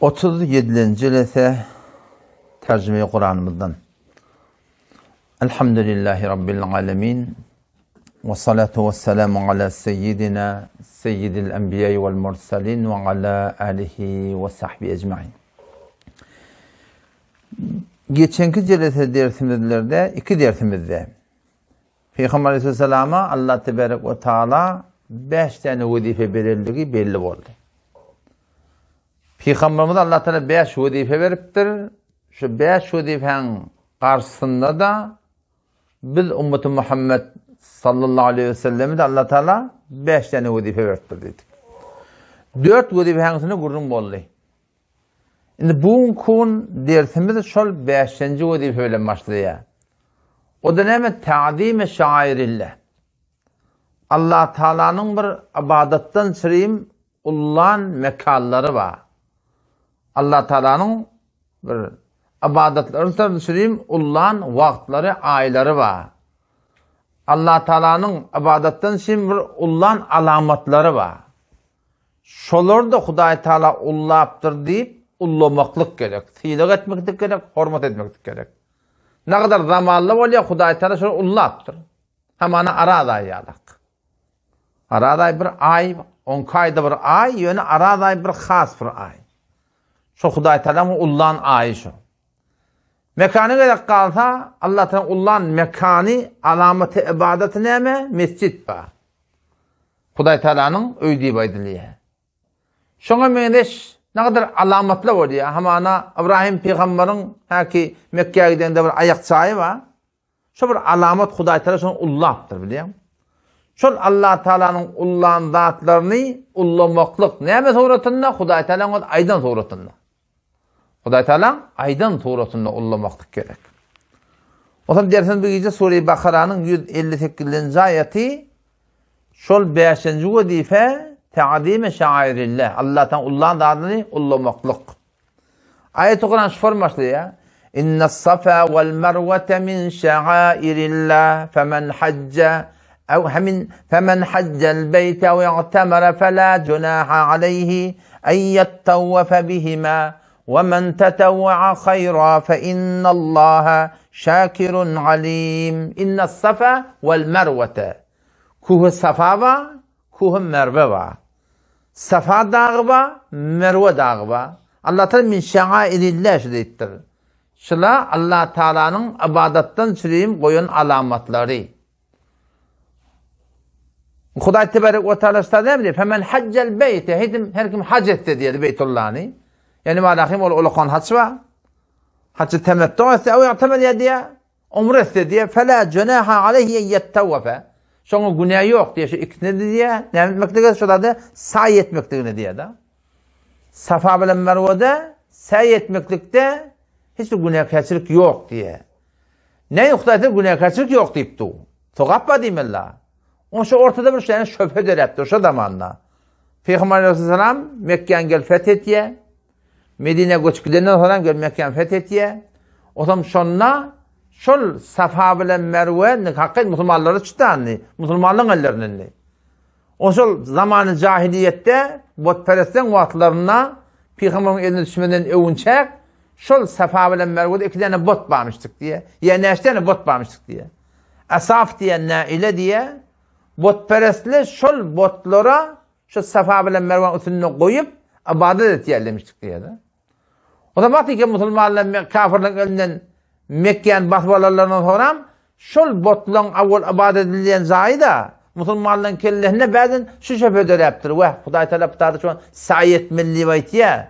37-nji lese terjime Kuranymyzdan. Elhamdülillahi Rabbil alemin. Ve salatu ve selamu ala seyyidina seyyidil enbiya vel mursalin ve ala alihi ve sahbihi ecmain. Geçenki jelese dersimizlerde, iki dersimizde Peygamber aleyhisselama Allah tebarek ve taala 5 tane wezife berildigi belli boldy. Pygamberimize Allah Teala 5 wezife beripdir. Şu 5 wezifäň garşysynda da biz ummeti Muhammed sallallahu aleyhi ve sellemi de Allah Teala 5 tane wezife beripdir diýdik. 4 wezifäň üstünde gürrüň boldy. Indi bu gün dersimiz şol 5-nji wezife bilen başlaýar. O da näme? Ta'zim-i şairillah. Allah Taalanyň bir ibadatdan çyrim ullan mekanlary bar. Allah Taalanyň bir ybadatlary üçin ullan wagtlary, aýlary bar. Allah Taalanyň ybadatdan üçin bir ullan alamatlary bar. Şolary-da Hudaý Taala ullapdyr diýip ullamaklyk gerek, sylag etmeklik gerek, hormat etmeklik gerek. Nagadar zamanly bolýar, Hudaý Taala şolary ullapdyr. Hamana Araz aýy ýalak. Araz aýy bir aý, onki aýda bir aý, ýöne Araz aýy bir has bir aý. Şo Hudaý Tagalaň ullan aýy şo. Mekana gerek galsa, Allah Tagalaň ullan mekany, alamaty ybadaty näme? Mesjit bar. Hudaý Tagalanyň öýi diýip aýdylýar. Şoňa meňzeş nägadar alamatlar bolýar. Hamana Ybrahim pygambaryň häki Mekgä gidende bir aýak çaýy bar. Şo bir alamat Hudaý Tagala şony ullapdyr bilýäň. Şol Allah Tagalanyň ullan zatlaryny ullamaklyk näme suratynda? Hudaý Tagalaň öz aýdan suratynda. Hudaý Tagalaň aýdan suratynda ullamaklyk gerek. Otam dersin bu gije Sure-i Bakaranyň 158-nji aýaty şol 5-nji wezife ta'zime şairillah. Allah Tagala ullan zadyny ullamaklyk. Aýaty Kuran şu form başlaýar. Inna safa wal marwata min şa'airillah femen hajja ew hemin femen hajjal beýte we i'tamara fela junaha aleyhi en yettawwafa bihima we men tatawwa hayra fe innallaha şakirun alim. Inna safa wal marwata. Kuhu safa wa kuhu merwe wa. Safa dagy bar, Merwe dagy bar. Allah Taala min şa'airillah şu diýipdir. Şula Allah Taalanyň ybadatdan çürim goýan alamatlary. Hudaý tebarek we taala şta näme diýip, Femen hajjal beýte, hedim her kim hac etse diýdi Beýtullany. Ýani malahim ol ulakan haç bar. Haçy temettu etse, ew i'temel diýýär. Umre etse diýýär, Fela junaha aleyhi en yettawwafe. Şoňa günä ýok diýýär, şu ikisine diýýär. Näme etmeklige şu zady saý etmekligine diýýär da. Safa bilen Merwede saý etmeklikde hiç bir günäkärçilik ýok diýýär. Ne Hudaýda günäkärçilik ýok diýip dur. Sogap bar diýmeli. Oň şu ortada bir şeýle şöbhe döräpdir şo zamanda. Peygamber aleyhisselam Mekke'ni gel feth etýär. Medinä göçüp gidenden soňam gel Mekgäni feth etýär. Otam şonda şol Safa bilen Merwe indi hakyt musulmanlara çytandy. Musulmanlaryň ellerinden. O şol zamany jahiliýetde butperestleň wagtlarynda pygamberiň eline düşmeden öwünçäk şol Safa bilen Merwede iki däne but barmyşdyk diýe. Ýa näçe däne but barmyşdyk diýe. Asaf diýen Naile diýe. Butperestler şol butlara Şu Safa bilen Merwanyň üstünde goýup, ybadat etýär demişdik diýýär. O zaman wagty musulmanlar kafirleriň elinden Mekgäni basyp alanlaryndan soňram şol botlaryň awal ybadat edilýän jaýy-da musulmanlaryň kellesinde bäzin şu şöbhe döräpdir. Wah, Hudaý Tagala bu taýda şu saý etmeli diýip aýtýar.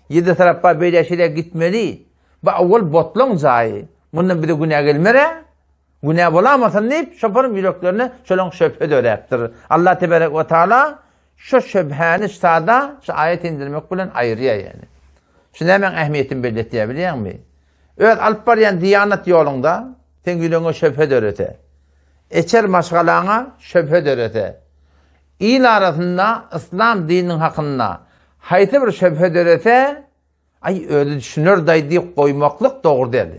Ýedi tarap bar beýle şeýle gitmeli. Bu awal botlaryň jaýy. Mundan bize günä gelmer-ä. Günä bolamasyn diýip, şoparyň ýüreklerine şolaň şöbhe döräpdir. Allah teberek we taala şu şöbhäni sada şu aýat indirmek bilen aýyrýar ýani. Şu nämäň ähmiýetini belletýär bilýäňmi? Öz alyp barýan diýanat ýoluňda seň ýüregiňe şöbhe dörese, eçer maşgalaňa şöbhe dörese, il arasynda yslam dininiň hakynda haýsy bir şöbhe dörese, Aý, özi düşüner-daý diýip goýmaklyk dogry däl.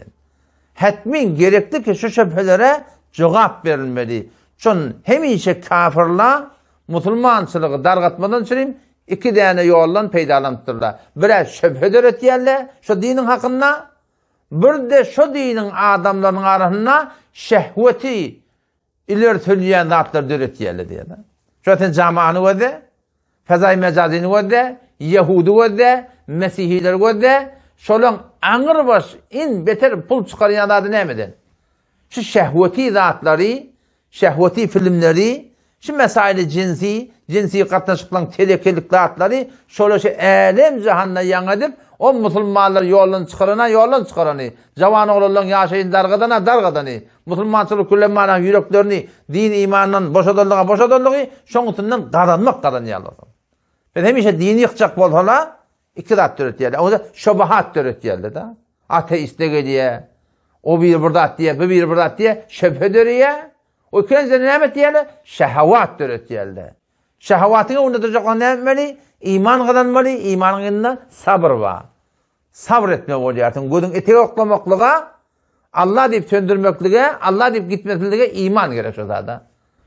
Hetmin gerekli ki şu şübhelere jogap berilmeli. Çün hemişe kafirler musulmançylygy dargatmadan çürim. İki däne ýoldan peýdalanypdyrlar. Birä şübhe döretýärler şo diniň hakynda, bir-de şo diniň adamlarynyň arasynda şehweti ileri sürýän zatlary döretýärler diýýärler. Şo sen jamany gözle, fezaý mejazyny gözle, ýehudy gözle, mesihileri gözle, şolaň aňrybaş iň beter pul çykarýan zady nämeden? Şu şehweti zatlary, şehweti filmleri, şu mesaili jinsi, jinsi gatnaşyklaryň telekelik zatlary şola şu älem jahanda ýaň edip, o musulmanlary ýoldan çykarana ýoldan çykarany, jawan oglanlaryň ýaşaýyny dargadana dargadany, musulmançylyk külemana ýüreklerini din imandan boşadanlyga boşadanlygy şoň üstünden gazanmak gazanýarlar. Biz hemişe dini ýykjak bolsalar, Iki zat döretýärler. O da şobahat döretýärler da. Ateist de gelýär. O biri bir zat diýýär, bu biri bir zat diýýär, şübhe döreýär. O ikinjiden näme etýärler? Şehawat döretýärler. Şehawatyň öňünde durjak bolsa näme etmeli? Iman gazanmaly, imanyň ýanynda sabyr bar. Sabyr etmeli bolýarsyň. Gözüň etege oklamaklyga, Allah diýip söndürmeklige, Allah diýip gitmeklige iman gerek şo zada.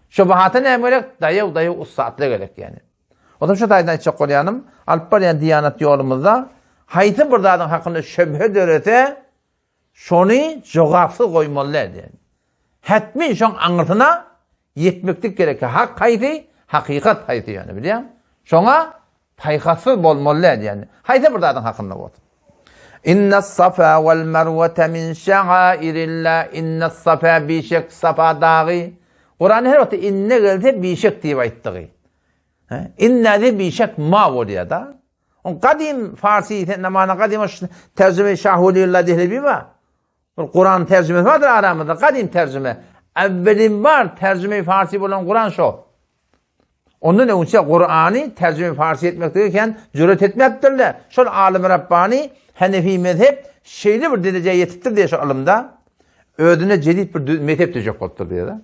Şobahata näme gerek? Daýaw, daýaw ussatlyk gerek ýani. Onsoň şu taýdan aýtjak bolýanym, alyp barýan diýanat ýolumyzda haýsy bir zadyň hakynda şübhe dörese, şony jogapsyz goýmaly däl diýen. Hetmin şoň aňyrsyna ýetmeklik gerek. Hak haýsy, hakykat haýsy ýöne bilýäň. Şoňa paýhassyz bolmaly däl diýen. Haýsy bir zadyň hakynda bolsun. Inna safa wal marwata min şa'airillah inna safa bişek safa dagy. Kuranda her wagtda inne gelse bişek diýip aýtdygy. Inne bişek ma bolýar da. On gadym farsi sen namana gadym terjime Şahulillah Dehlevi bar. Bir Kur'an terjimesi bardyr aramyzda gadym terjime. Evvelin bar terjime farsi bolan Kur'an şo. Ondan öňçe Kur'any terjime farsi etmeklige eken cüret etmepdirler. Şol alym Rabbani Hanefi mezhep şeýle bir derejeye ýetipdir diýe şo ylymda. Özüne jedid bir mezhep düzjek bolupdyr diýe.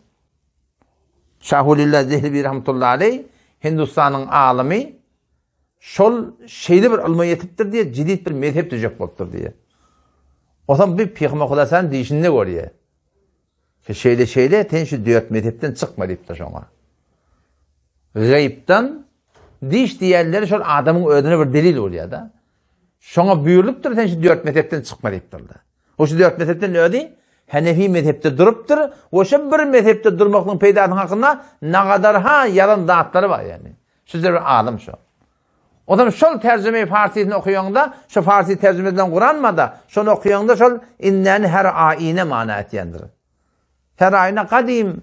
Şahulillah Dehlewi rahmetullahi aleyh Hindistanyň alymy şol şeýle bir ylma ýetipdir diýe, jedid bir mezhep düzjek bolupdyr diýe. Osam bir Pygamber Hudaýsan diýişinde görýär. Ki şeýle şeýle sen şu dört mezhepden çykma diýipdir şoňa. Gaýypdan diş diýenleri şol adamyň özüne bir delil bolýar da. Şoňa buýrulypdyr sen şu dört mezhepden çykma diýipdirler. O şu dört mezhepden özi Hanefi mezhepde durupdyr we şu bir mezhepde durmaklygyň peýdasynyň hakynda nagadar ha ýazan zatlary bar ýani. Şu bir alym şu. O zaman şol terjime farsysyny okaýaňda, şu farsy terjime edilen Kuran mada, şony okaýaňda şol innäni her aýine mana etýändir. Her aýine gadym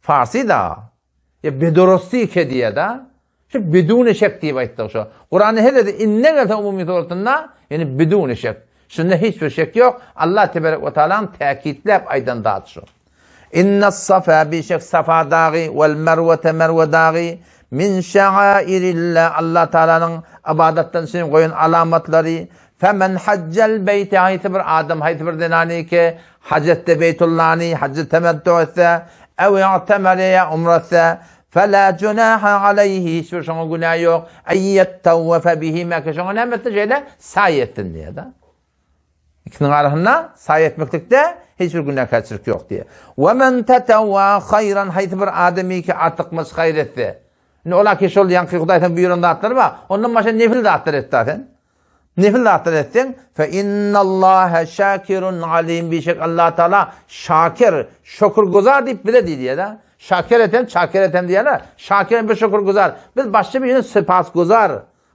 farsy da. Ya bedorosti ke diýe da. Şu biduni şek diýip aýtdyk şo. Kuranda her ýerde inne gelse umumy suratynda, ýani biduni şek. Şunda hiç bir şek ýok. Allah teberek we taalaň täkitläp aýdan zat şu. Inna safa bi şek safa dagy wal merwete merwe dagy min şa'airillah Allah Taalanyň ybadatdan üçin goýan alamatlary. Femen hajjal beýte haýsy bir adam haýsy bir zenany ki hac etse Beýtullany hajy temettu etse ew i'temere ýa umra etse Fela junaha aleyhi hiç bir şoňa günä ýok. En yettawwafe bihima ki şoňa näme etsin şeýle saý etsin diýýär da. İkisiniň arasynda saý etmeklikde hiç bir günäkärçilik ýok diýýär. We men tatawwa haýran haýsy bir adamy ki artykmaç haýyr etse. Indi ola ki şol ýaňky Hudaý sen buýran zatlar bar. Ondan başga nefil zatlar etdi sen. Nefil zatlar etseň, fe innallaha şakirun alim bişek Allah Taala şakir, şükürgüzar diýip bize diýýär da. Şakir eten, şakir eten diýýärler. Şakir bir şükürgüzar. Biz başga bir sypatgüzar,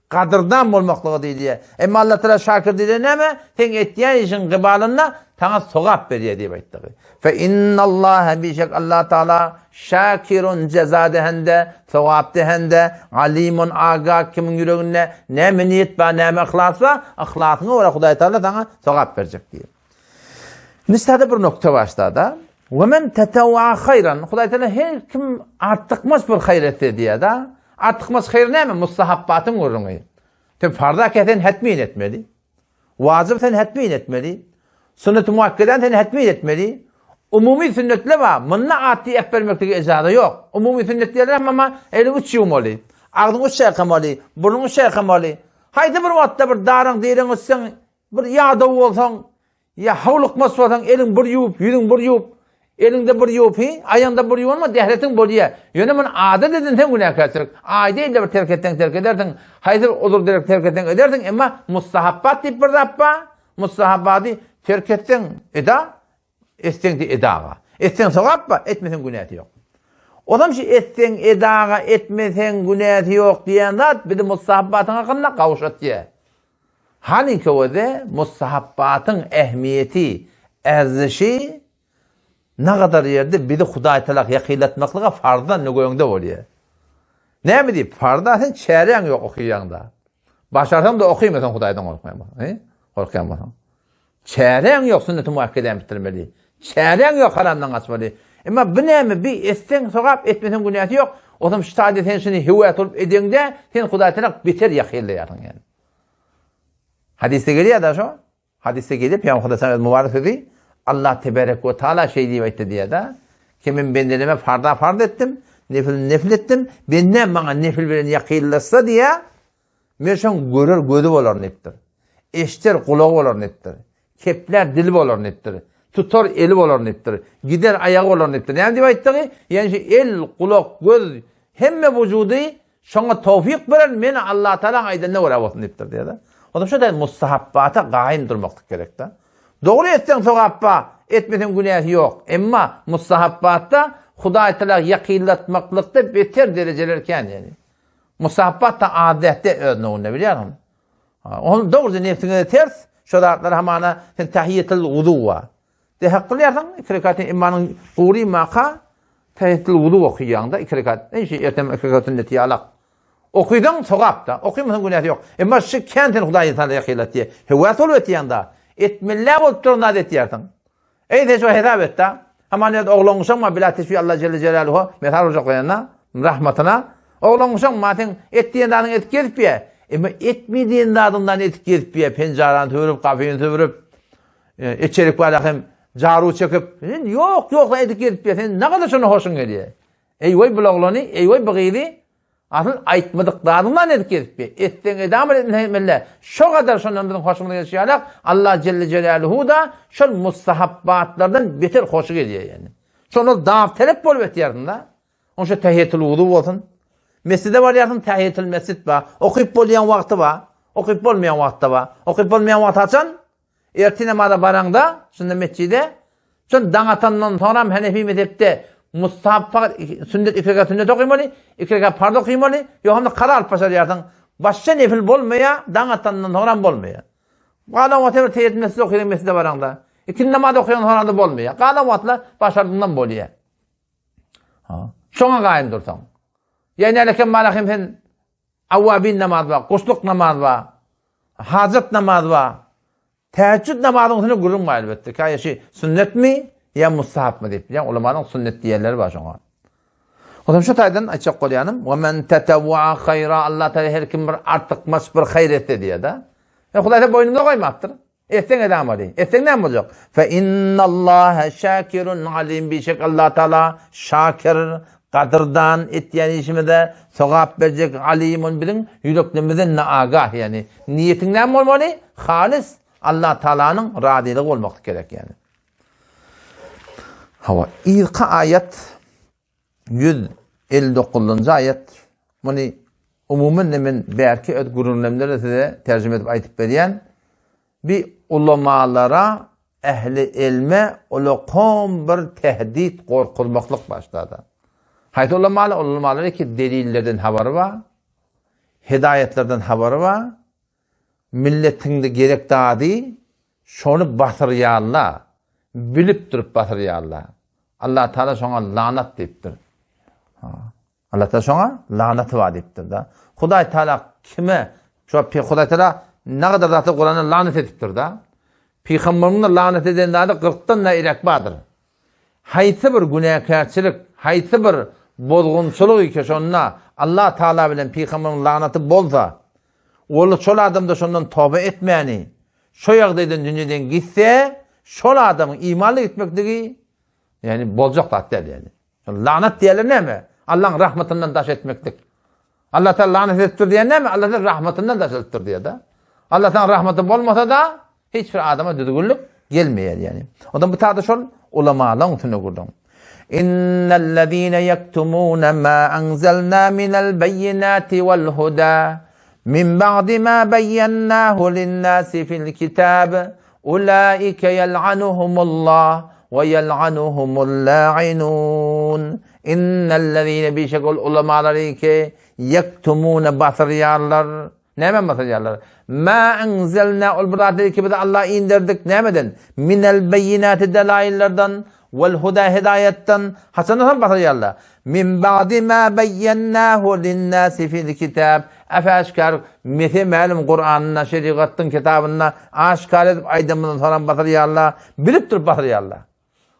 gadyrdan bolmaklygy diýýär. Emma Allah Taala şakir diýýär näme? Sen etýän işiň gybalynda saňa sogap berýär diýip aýtdy. Fe innallaha bişek Allah Taala şakirun jeza dehende, sogap dehende, alimun aga kimiň ýüreginde näme niýet bar, näme yhlas bar, yhlasyňa görä Hudaý Taala saňa sogap berjek diýip. Indi bir nokta başda-da. Ve men tetawwa haýran. Hudaý Taala her kim artykmaç bir haýyr etse diýär-de. Artykmaç haýyr näme? Mustahabbatyň gürrüňi. Sen farza kesen hetmin etmeli. Wajyp sen hetmin etmeli. Sünnet-i muakkedan sen hetmin etmeli. Umumy sünnetler bar. Munda at diýip bermeklige ejaza ýok. Umumy sünnet diýerler amma eliň üç ýuwmaly. Agzyň üç çaýkamaly, burnuň üç çaýkamaly. Haýsy bir wagtda bir daryň diriň üstüň bir ýadaw bolsaň, ýa howlukmaç bolsaň eliň bir ýuwup, ýüzüň bir ýuwup. Eliňde bir ýuwup, aýaňda bir ýuwanma dähretiň bolýar. Ýöne muny adat edinseň günäkärçilik. Aýda ýylda bir terk etseň terk edersiň. Haýsy bir uzur derek terk etseň edersiň. Emma mustahabbat diýip bir zat bar. Mustahabbady terk etseň eda, etseň de edaga. Etseň sogap bar, etmeseň günäsi ýok. Ozam şu etseň edaga, etmeseň günäsi ýok diýen zat bizi mustahabbatyň hakynda gawşatýar. Hany köwede mustahabbatyň ähmiýeti, erzişi nagadar ýerde bizi Hudaý talak ýakynlatmaklyga farzdan nögöňde bolýar. Näme diýip, farza sen çäräň ýok okaýaňda. Başarsaň-da okymasaň Hudaýdan gorkmaýan bolsaň, he? Gorkýan bolsaň. Çäräň ýok sünneti muakkedäni bitirmeli. Çäräň ýok haramdan gaçmaly. Emma bu näme, bi etseň sogap, etmeseň günäsi ýok. Otam şu taýda sen şuny höwes bolup edeňde, sen Hudaý talak beter ýakynlaýarsyň ýani. Hadysda gelýär da şo. Hadysda gelýär, Pygamber Hudaýyň öz mübarek sözi, Allah teberek we taala şeý diýip aýtdy diýýär da. Ki men bendeleme farza farz etdim, nefil nefil etdim. Bendem maňa nefil bilen ýakynlaşsa diýýär, men şoň görer gözi bolaryn diýipdir. Eşder gulagy bolaryn diýipdir. Keplär dili bolaryn diýipdir. Tutar eli bolaryn diýipdir. Gider aýagy bolaryn diýipdir. Näme diýip aýtdygy? Ýani şu el, gulak, göz, hemme wujudy Şoňa towfyk beren meni Allatagalaň aýdanyna görä bolsun diýipdir diýýär-de. Onda şo däl mustahabbata gaýym durmaklyk gerek-de. Dogry etseň sogap bar, etmeseň günäsi ýok. Emma mustahabbatda Hudaý Tagala ýakynlatmaklykda beter derejeler kän ýani. Mustahabbat da az däl-de öz nowunda bilýärsiň. Ony dogruja nebsiňe ters, şo zatlar hamana sen tahiýetul wudu bar. Dehak kylýarsyň, iki rekat imanyň gury maka tahiýetul wudu okaýaňda iki rekat. Eý şu ertem iki rekat sünneti ýalak. Okysaň sogap-da, okymasaň günäsi ýok. Emma şu kän sen Hudaý insana ýakynlatýar. Höwes bolup etýäň-da. Etmeli bolup duran zat etýärsiň. Eý sen şu hesap et-da. Haman ýa oglangyşaň ma bila teşbih Allah jelle jelaluhu mesal boljak bolýanda rahmatyna oglangyşaň ma sen et diýen zadyňy edip gezip ýa. Emma etme diýen zadyňdan edip gezip ýa penjarany söwrüp, gapyny söwrüp, Eçerik barýa hem jaru çekip, sen ýok, ýok edip gezip ýör. Sen nagada şona hoşuň gelýär. Eý weý bul oglany, eý weý bu gyzy asyl aýtmadyk zadyňdan edip gezip ýör. Etseň edamyr etmeseň etmeli. Şo gadar şondan biziň hoşumyz gelişi ýalak, Allah jelle jelaluhu da şol mustahabbatlardan beter hoşy gelýär ýani. Şonda dab terep bolup etýärsiň-da. Onşa tähiýetül wudu bolsun. Mesjide barýarsyň, tähiýetül mesjid bar. Okyp bolýan wagty bar. Okyp bolmaýan wagty bar. Okyp bolmaýan wagty haçan? Ertir namaza baraňda, şunda mesjide, şon daň atandan soňram Hanefi mezhepde mustahap fakat sünnet iki rekat sünnet okymaly, iki rekat parz okymaly, ýok hem-de kaza alyp başarýarsyň. Başga nefil bolmaýar, daň atandan soňram bolmaýar. Galan wagty bir teýet mesjid okyň mesjide baraňda. Ikindi namaz okaýan soňra-da bolmaýar. Galan wagtlar başardyňdan bolýar. Ha. Şoňa gaýym dursaň. Ýa nälekem malahem sen Awwabin namaz bar, guşluk namaz bar, hajat namaz bar. Täheccüd namazyň üstünde gürrüň bar elbetde. Käýe şi sünnetmi ýa mustahapmy diýip, ýa ulamanyň sünnet diýenleri bar şoňa. Onsoň şu taýdan aýtjak bolýanym, we men tatawwa haýra Allah Taala her kim bir artykmaç bir haýyr etse diýýär-de. E Hudaý ta boýnumyza goýmapdyr. Etseň edamaly. Etseň näme boljak? Fe innallaha şakirun alim bişek Allah Taala şakir, gadyrdan etýän işimize sogap berjek alimun biziň ýüreklerimizden ne agah ýani. Niýetiň näme bolmaly? Halis Allah Taalanyň razylygy bolmak gerek ýani. Hawa, yzky aýat 159-njy aýat. Muny umuman men bärki öz gürrüňlerimde size terjime edip aýdyp berýän. Bi ulamalara, ähli elme ulakan bir tehdit gorkuzmaklyk başlady. Haýsy ulamalar? Ulamalar ki delillerden habary bar, hidaýatlardan habary bar, milletiňde gerek zady şony basyrýarlar, bilip durup basyrýarlar. Allah Taala şoňa lanat diýipdir. Allah Taala şoňa lanaty bar diýipdir-de. Hudaý Taala kime şu Hudaý Taala nägadar zatlar Kuranda lanat edipdir-de. Pygamberimiz lanat eden zady 40-dan da irek bardyr. Haýsy bir günäkärçilik, haýsy bir bozgunçylyk ike şonda Allah Taala bilen pygamberiň lanaty bolsa, ol şol adamda şondan toba etmäni, şo ýagdaýdan dünýeden gitse, şol adamyň imanly gitmekligi ýani boljak zat däl ýani. Lanat diýerler näme? Allaň rahmatyndan daş etmeklik. Allah Taala lanat edipdir diýen näme? Allah Taala rahmatyndan daş edipdir diýer-de. Allah Taala rahmaty bolmasa-da hiç bir adama düzgünlik. Gelmeýär ýani. Ondan bu taýda şol ulamalaryň üstünde gürrüň. Innellezine yektumuna ma anzalna minel beyyinati wal huda min ba'di ma beyyennahu linnasi fil kitab ulaike yel'anuhumullah we yel'anuhumul la'inun. Innellezine bişek ol ulamalary ki yektumuna basyrýarlar. Nämä basyrýarlar? Ma enzelna ol bir zat ki biz Allah inderdik nämeden? Minel beýinati delaillerden wal huda hidaýatdan haçandan soň basyrýarlar? Min ba'di ma beýennahu linnasi fil kitab. Afaşkar mese mälim Kur'anynda, şerigatdyň kitabynda aşkar edip aýdamyzdan soňam basyrýarlar, bilip durup basyrýarlar.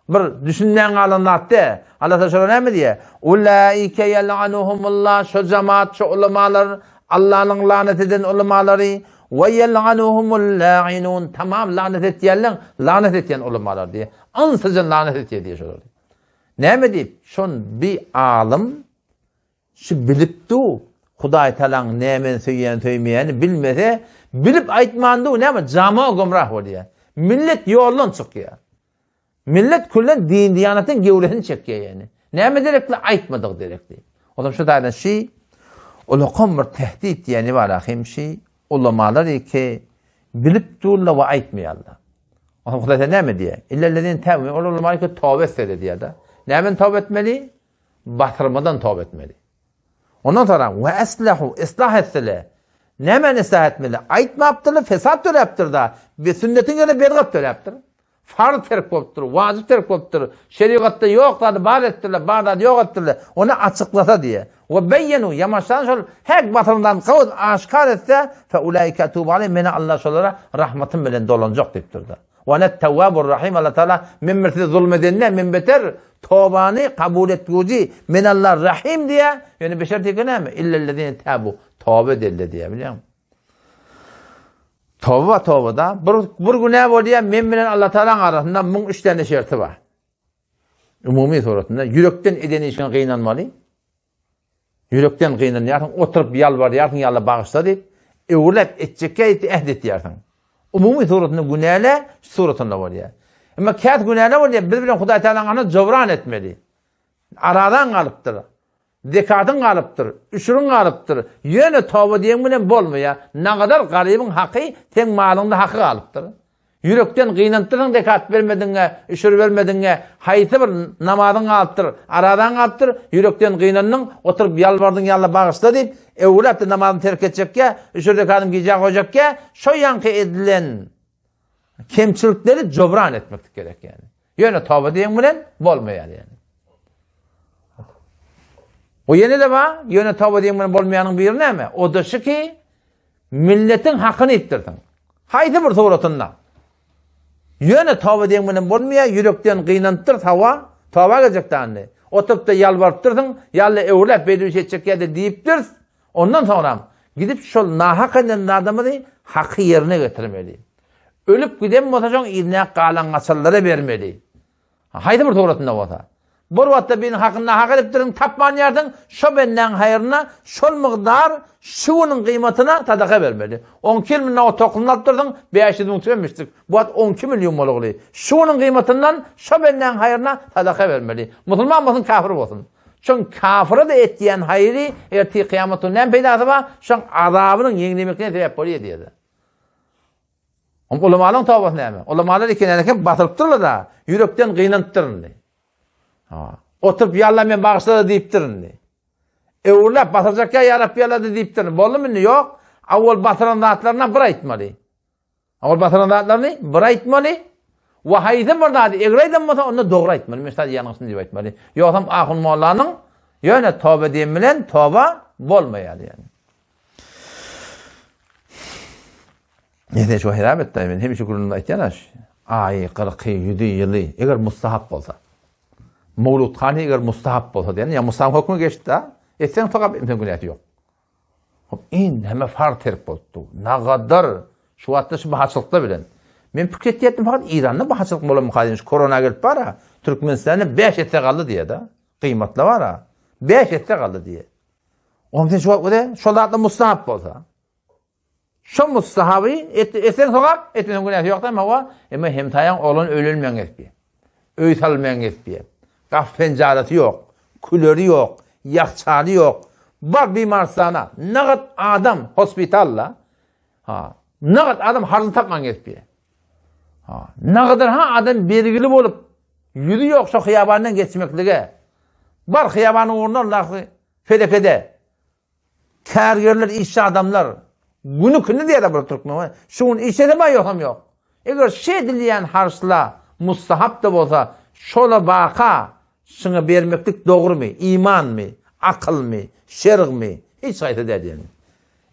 Bir düşünmän galan zat de. Allah Taala şolara näme diýýär? Ulaike yel'anuhumullah şo jemaat, şo ulamalar Allanyň lanet eden ulamalary we yel'anuhumul la'inun tamam lanet etýänleň lanet etýän ulamalar diýýär. Ynsyjan lanet etýär diýýär şolar. Näme diýip? Şon bi alym şu bilip du Hudaý Taalaň nämeni söýýän söýmeýäni bilmese, bilip aýtman du näme jama gümrah bolýar. Millet ýoldan çykýar. Millet küllen din-diýanatyň gewresini çekýär ýani. Näme derekli aýtmadygy derekli. Olam şu taýdan şi ulakan bir tehdit diýeni bar ahim şi ulamalar ki bilip durlar we aýtmaýarlar. Olam Hudaý sen näme diýýär? Illellezine täbu ol ulamalar ki toba etsele diýýär-de. Nämen toba etmeli? Batyrmadan toba etmeli. Ondan soňra we aslahu islah etsele. Nämäni islah etmeli? Aýtmapdyrlar, fesat döräpdir-da. Bir sünnetiň ýerine bedgat döräpdir. Farz terk bolupdyr, wajyp terk bolupdyr. Şerigatda ýok zady bar etdirler, bar zady ýok etdirler. Ony açyklasa diýe. We beýenu ýamaşan şol hek basyryndan gawuz aşkar etse, fe ulaika atubu aleyhim meni Allah şolara rahmatym bilen dolanjak diýipdir-de. We ene tewwabur rahim Allah Taala men bir size zulm edende men beter tobany kabul etgüji men Allah rahim diýe. Ýöne beşer diýen näme? Illellezine tabu. Toba edelde diýe bilýäňmi? Toba tobada bir bir günä bolýar men bilen Allah Taalanyň arasynda 1003 tane şerti bar. Umumy suratynda ýürekden eden işiňe gynanmaly. Ýürekden gynanýarsyň, oturyp ýalbarýarsyň, ýa Allah bagyşla diýip, öwrüläp etjekkä diýip äht etýärsiň. Umumy suratynda günäle suratynda bolýar. Emma käs günäle bolýar, biz bilen Hudaý Taalanyň arasynda jobran etmeli. Aradan galypdyr. Zekatyň galypdyr, üşüriň galypdyr. Ýöne toba diýen bilen bolmaýar. Nagadar garybyň haky seň malyňda haky galypdyr. Ýürekden gynanypdyrsyň zekat bermediňe, üşür bermediňe, haýsy bir namazyň galypdyr, arazaň galypdyr, ýürekden gynandyň, oturyp ýalbardyň ýa Alla bagyşla diýip, öwrüläpdir namazyny terk etjekkä, üşür zekatyny gijä goýjakkä, şo ýaňky edilen kemçilikleri jobran etmeklik gerek ýani. Ýöne toba diýen bilen bolmaýar ýani. O ýene-de bar, ýöne toba diýen bilen bolmaýanyň biri näme? O da şu ki, milletiň hakyny iýipdirsiň. Haýsy bir suratynda. Ýöne toba diýen bilen bolmaýar, ýürekden gynanypdyr, sawa, toba geljek dändi. Oturyp-da ýalbarypdyrsyň, ýa-da öwrüläp beýle bir şey etjek ýa-da diýipdirs. Ondan soňram gidip şol nahak eden adamyny haky ýerine getirmeli. Ölüp giden bolsa şoň yzyna galan gaçanlara bermeli. Haýsy bir suratynda bolsa. Bir wagtda biriniň hakyny nahak edipdirsiň, tapman ýarsyň, şo bendäň haýryna şol mygdar şu günüň gyýmatyna sadaka bermeli. On iki ýyl mundan o toklumyny alypdyrsyň, 500 müň tümenmişdik. Bu wagt 12 million bolugly. Şu günüň gyýmatyndan şo bendäň haýryna sadaka bermeli. Musulman bolsun, kafir bolsun. Şoň kafyra-da etýän haýry ertir kyýamat güni näme peýdasy bar? Şoň azabynyň ýeňlemekine sebäp bolýar diýýär. Oň ulamalaryň tobasy näme? Ulamalar eken eken basyrypdyrlar-da, ýürekden gynanypdyr indi. Ha. Oturyp ýalla men bagyşla-da diýipdir indi. Öwrüläp basyrjak ýa ýa Rabbi ýalla-da diýipdir. Boldumy indi? Ýok. Awwal basyran zatlaryna bir aýtmaly. Awwal basyran zatlaryny bir aýtmaly. We haýsy bir zady egri aýdan bolsa, onda dogry aýtmaly. Men şaý ýalňyşdym diýip aýtmaly. Ýogsam ahun mollanyň ýöne toba diýen bilen toba bolmaýar ýani. Neyse şu hesap etdi. Men hemişe gürrüňde aýtýan aş. Aýy, kyrky, ýüzi, ýyly eger mustahap bolsa. Mawlud hany eger mustahap bolsa diýen, ýa mustahap hökmü geçdi-de. Etseň sogap, etmeseň günäsi ýok. Hop, indi hemme farz terk bolupdy. Nagadar şu wagtda şu bahaçylykda bilen. Men pikir etýärdim fakat Iranda bahaçylyk bolanmyka diýen şu korona gelip bara Türkmenistanda 5 esse galdy diýýär-de. Gyýmatly bara. 5 esse galdy diýýär. Oňa sen şu wagt öde şol zatlar mustahap bolsa. Şo mustahaby et, etseň sogap, etmeseň günäsi ýok dämi hawa, emma hemsaýaň oglan öýlenmegiň etdi. Öý salmagyň etdi. Gap penjarasy ýok, küleri ýok, ýahçaly ýok. Bar bimarystana, nagat adam hospitalla. Ha, nagat adam harjyny tapman gezip Ha, nagadar ha adam bergili bolup, ýüzi ýok şo hyýabandan geçmeklige. Bar hyýabanyň ugrunda Allahy felekede. Kärgerler, işçi adamlar günü küni diýýärler bir türkmen. Şu gün işlese bar ýogsam ýok. Eger şe edilýän harçla mustahap-da bolsa, şola baka şuňa bermeklik dogrumy, imanmy, akylmy, şergmi, hiç haýsy däl diýen.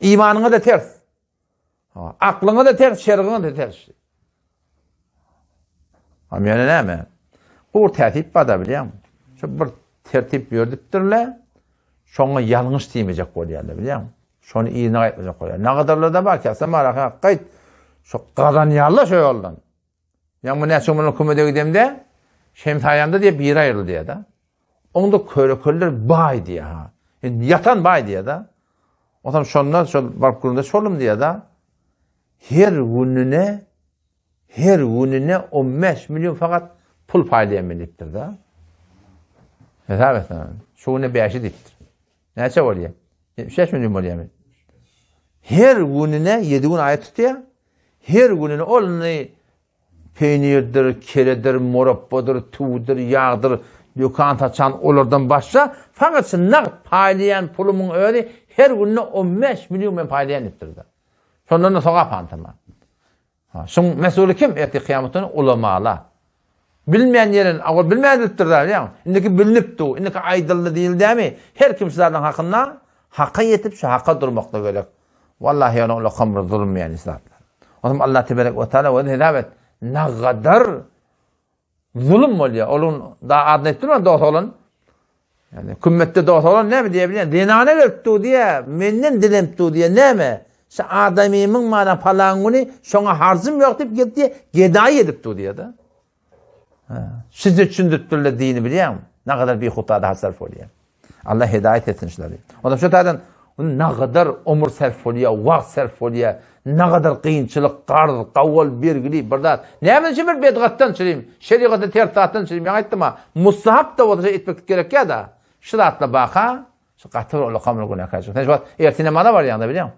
Imanyňa-da ters. Aklyňa-da ters, şergiňe-de ters. Am ýöne näme? Bu bir tertip bar-da bilýäňmi? Şu bir tertip ýördüpdirle, şoňa ýalňyş diýmejek bolýarlar bilýäňmi? Şony yzyna gaýtmajak bolýar. Nagadarlar-da bar ki, asam bar, gaýt. Şu gazanýarlar şu ýoldan. Ýa bu näçe gün kömede gidemde, Şemsaýanda diýip biri aýryldy diýýär-de. Onda körekeller baý diýýär ha. Indi ýatan baý diýýär-de. Onsoň şonda şol baryp gürrüňdeş boldum diýýär-de. Her gününe her gününe 15 million fakat pul paýlaýan men diýipdir-de. Hesap etsen. Şu güne 5-i diýipdir. Näçe bolýar? 75 million bolýarmy? Her gününe 7 gün aýat tutýar. Her gününe ol indi peýnirdir, keredir, murapbadyr, tüwüdir, ýagdyr, dükan saçan olardan başga fakat şu nagt paýlaýan pulumyň özi her günde 15 million men paýlaýan diýipdir-de. Şondan da sogap antama. Ha, şuň mesuly kim? Ertir kyýamatda ulamala. Bilmeýän ýerin, awal bilmän edilipdir da, bilýäňmi? Indiki bilnipdi, indiki aýdyldy diýildämi? Her kim şu zadyň hakynda haka ýetip, şu haka durmakda gerek. Wallahi ýöne ola kamr zulum ýaly zatlar. Onuň Allah teberek we taala we hesap et. Nagadar zulum bolýar. Onuň da adyny aýtdym dost oglan. Ýani kümmetde dost oglan näme diýe bilýän? Zenana gelip dur diýe, menden dilenip dur diýe, näme? Şu adamymyň mana palan güni şoňa harjym ýok diýip gelip diýe, gedaý edip dur diýe-de. Size düşündiripdirler dini bilýäňmi? Nagadar bihutada hasarf bolýar. Allah hidaýat etsin şulary. Onda şu taýdan nagadar ömür sarf bolýar, wagt sarf bolýar, nagadar kynçylyk, garz, gawal, bergili bir zat. Näme üçin bir bedgatdan çyrim, şerigatda ters zatdan çyrim, ýaňy aýtdym ha, mustahap da bolsa etmeklik gerek ýa-da. Şu zatla baka, şu gaty bir ulakam bir günäkärçilik. Sen şu wagt ertir namaza barýaň da bilýäň.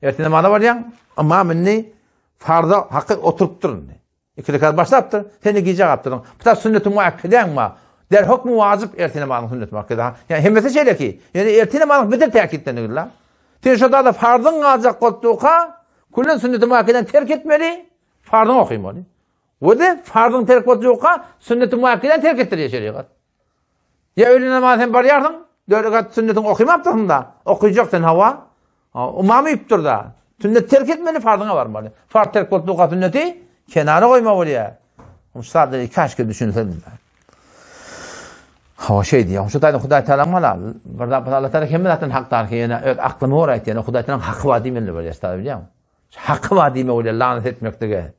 Ertir namaza barýaň, ymam indi farza haky oturypdyr indi. Iki rekat başlapdyr, sen de gijä galypdyrsyň. Bu ta sünneti muakkedeň ma. Der hukmy wajyp ertir namazyň sünneti muakkede. Ýa hemmesi şeýle ki. Ýani ertir namazyň bidir täkitlenigir la. Sen şo da farzyň galjak bolup durka, küllen sünneti muakkeden terk etmeli, farzyň okymaly. We de farzyň terk bolup durka, sünneti muakkeden terk etdirýär şerigat. Ýa öýle namaza sen barýarsyň, dört rekat sünnetiňi okymapdyrsyň da, okyjak sen hawa. Ymam üýüpdir da. Sünnet terk etmeli, farzyňa barmaly. Farz terk bolup durka sünneti kenara goýma bolýar. Şu zatlara kaşke düşünsediň. Hawa şeý diýýär. Şu taýdan Hudaý Taala mala bir zat Allah Taala hemme zatdan hakdar ki, ýöne öz aklymy görä aýtýar. Hudaý Taala haky bar diýmeli bolýar, bilýäňmi? Haky bar diýme bolýar, lanat etmeklige.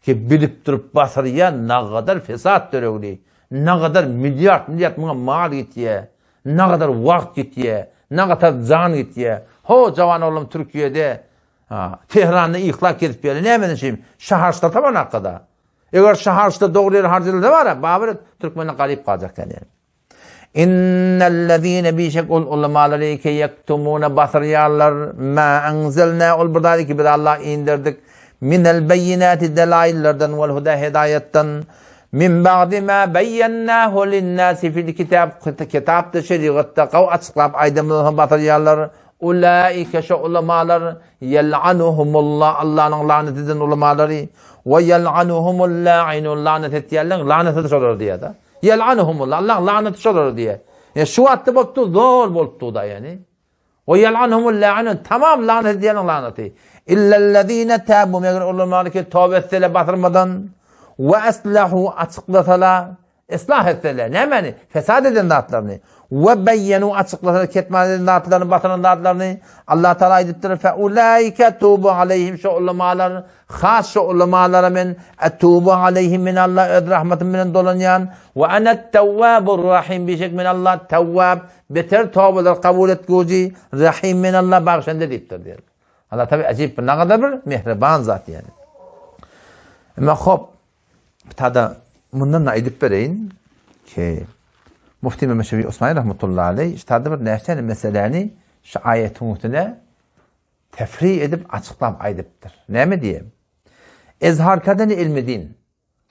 Ki bilip durup basyrýa nagadar fesat döregli, nagadar milliard milliard muňa mal gitýä, nagadar wagt gitýä, nagatar jan gitýä. Ho jawan oglum Türkiýede, Tehranda yhla kesip ýöre nämeden şeýim şaharçda taban hakada. Eger şaharçda dogry ýere harjylsa bara, babyr türkmenler garyp galjak ýaly. Innellezine bişek ol ulamalary ki ýektumuna basyrýarlar ma enzelna ol bir zady ki biz Allah inderdik minel beýinati delaillerden wal huda hidaýatdan min ba'di ma beýennahu linnasi fil kitab kitapda şerigatda gaw açyklap aýdamyzdan soň basyrýarlar ulaike şo ulamalar ýel'anuhumullah Allanyň lanet eden ulamalary we ýel'anuhumul la'inun lanet etýärler lanaty şolara diýýär Ýel'anuhumullah, Allaň lanaty şolara diýýär. Ýa şu wagtda bolup dur, zol bolup dur da ýani. We ýel'anuhumul la'inun, tamam lanet edýäniň lanaty. Illellezine tabu, meger olar maliki toba etseler basyrmadan, we aslahu açyklasalar, islah etseler, nämäni? Fesat eden zatlaryny. We beýenu açyklasalar ketman eden zatlaryny, basyran zatlaryny. Allah Taala aýdypdyr, fe ulaika tubu aleyhim şu ulamalar Has şu ulamalara men Etubu aleýhim men Allah öz rahmatym bilen dolanýan we anet tewwabur rahim bişek men Allah tewwab beter tobalar kabul etgüji rahim men Allah bagşanda diýipdir diýer. Allah tabi ajip bir nagada bir mehriban zat yani. Emma hop tada mundan da aýdyp bereýin ki Mufti Mehmet Şefi Osmani rahmetullahi aleyh işte bir näçe meseläni şu aýatyň üstüne tefri edip açyklap aýdypdyr. Näme diýip? Ezhar kadeni ilmi din.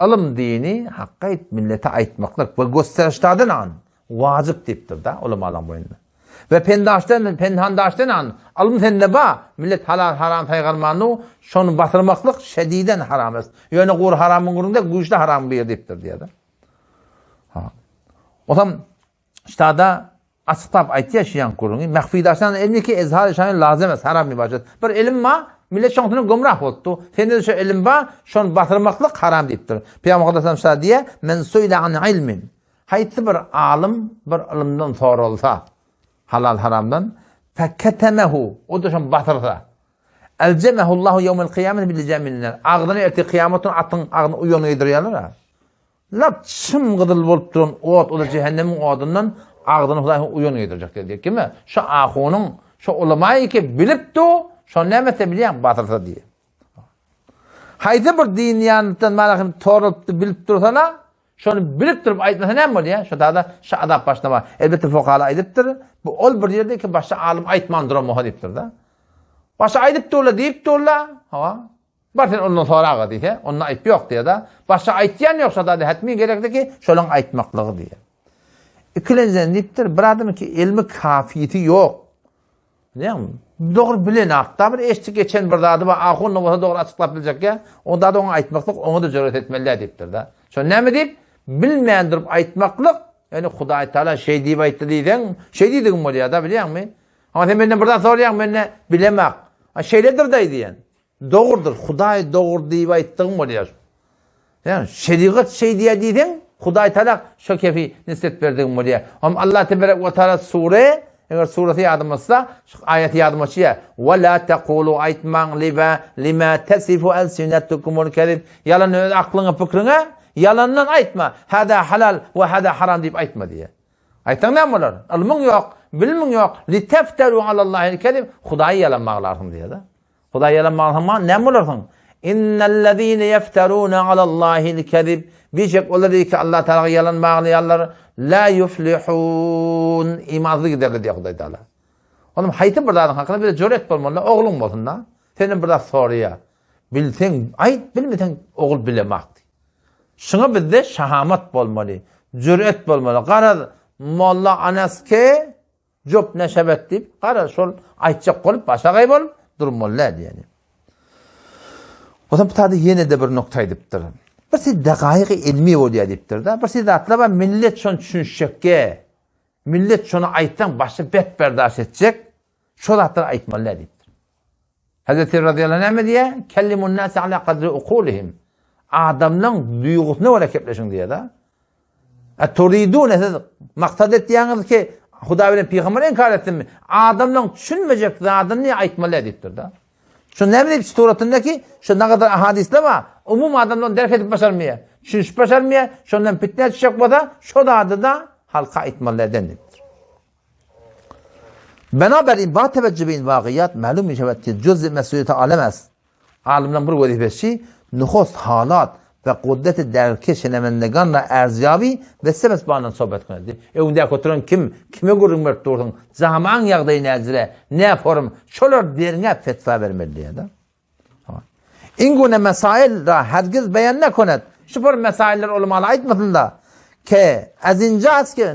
Ylym dini hakka aýt millete aýtmaklyk we gösterişdaden an wajyp diýipdir da ulamalaň boýunda. We pendaşdan penhandaşdan an ylym sende ba millet halal haram saýgarmanu şony basyrmaklyk şediden haram es. Ýöne gury haramyň gürrüňde güýçli haram bir diýipdir diýýär. Ha. Otam ştada Açyklap aýtýar şu ýaňky gürrüňi. Mahfidaşdan elmi ki ezhar şany lazym es haram ibadet. Bir ilim ba, millet şoňsuna gümrah bolupdy. Sende şu ilim ba, şony basyrmaklyk haram diýipdir. Pygamber Muhammed şa diýe, men suila an ilmin. Haýsy bir alym bir ylymdan soralsa, halal haramdan, feketemehu, o da şony basyrsa. Elcemehullahu yevmel kıyamet bil licaminler. Agzyny ertir kıyametin atyň agzyny uýan geýdirýärler. Lap çym gyzyl bolup duran ot, o-da jähennemiň odundan agzyny Hudaý uýan geýdirjek diýdi. Kime? Şo ahunyň, şo ulamaýy ki bilip du, şo näme etse bilýäň, batyrsa diýdi. Haýsy bir din ýanyndan malahym torulypdy bilip dursana, şony bilip durup aýtmasa näme bolýar? Şo da şo azap başyna bar. Elbetde fokala aýdypdyr. Bu ol bir ýerde ki başda alym aýtman duran moha diýipdir-de. Başda aýdyp durla diýip durla. Hawa. Bar sen ondan soraga diýse, onda aýyp ýok diýýär-de. Başga aýtýan ýok şo zady hetmi gerekdi ki, şolaň aýtmaklygy diýýär. Ikilenjiden diýipdir, bir adam ki ilmi kafiýeti ýok. Näme? Dogry bilenakda bir eşitip geçen bir zady bar, ahun bolsa dogry açyklap biljek ýa, onda da oňa aýtmaklyk, oňa da jüret etmeli däl diýipdir-de. Şo näme diýip, bilmän durup aýtmaklyk, ýani Hudaý Taala şeý diýip aýtdy diýseň, şeý diýdigiň bolýar-da, bilýäňmi? Amma sen menden bir zat soraýaň, men-de bilemak. A şeýledir-de diýen. Dogrudyr, Hudaý dogry diýip aýtdygyň bolýar. Ýa, şerigat şeý diýýär diýseň, Hudaý Taala şo kefi nisbet berdigiň bolýar. Hem Allah teberek we taala sure, eger surasy ýadyma düşse, şu aýaty ýadyma düşýär. Wa la taqulu aýtmaň liba lima tasifu alsinatukumul kezib. Ýalan öz aklyňa, pikriňe ýalandan aýtma. Hada halal we hada haram diýip aýtma diýýär. Aýtsaň näme bolar? Ylmyň ýok, bilimiň ýok. Litefteru alallahil kezib. Hudaýy ýalan baglarsyň diýýär-de. Hudaý ýalan baglasaň näme bolarsyň? Innellezine ýefterune alallahil kezib. Bişek olar ki Allah Taala ýalan baglaýarlar. La yuflihun. Imansyz giderler diýýär Hudaý Taala. Onuň haýsy bir zadyň hakynda bir jüret bolmaly, ogluň bolsun-da. Senden bir zat soraýar. Bilseň aýt, bilmeseň ogul bilemak. Şuňa bizde şahamat bolmaly, jüret bolmaly. Garaz, molla Anaske Jop neşebet diýip, garaz şol aýtjak bolup, başagaý bolup durmaly däl diýeni. Onsoň bu taýda ýene-de bir nokta aýdypdyr. Bir siz dagaýygy ilmi bolýar diýipdir-de. Bir siz zatlar bar, millet şony düşünişjekge. Millet şony aýtsaň başy bet berdaş etjek. Şo zatlary aýtmaly däl diýipdir. Hazreti radiyallahu anh näme diýýär? Kellimun nase ala kadri ukulihim. Adamlaryň duýgusyna görä gepleşiň diýýär-de. A turidune siz maksat etýäňiz ki Hudaý bilen pygamber inkar etsinmi? Adamlaryň düşünmejek zadyny aýtmaly diýipdir-de. Şu näme diýip suratynda ki, şu nagadar ahadisler bar. Umum adamlar derk edip başarmaýar. Düşünişip başarmaýar. Şondan fitne düşjek bolsa, şo zady da halka aýtmaly diýipdir. Binaberin ba teveccüh in vagyýat mälum mişewet ki cüz-i mesuliyeti alem est. Alymlaryň bir wezipesi nuhust halat we kudreti derki şenemendegan ra erzýabi we sebes bandan sohbet etmeli. Öňdäki oturan kim, kime gürrüň berip dursuň, jamaň ýagdaýy näjire, nä forum, şolar derňäp fetwa bermeli diýýär-de. Ingune mesail ra hergiz beýan nekonet. Şu bir mesailler ulamalar aýtmasyn-da. Ke azinjas ke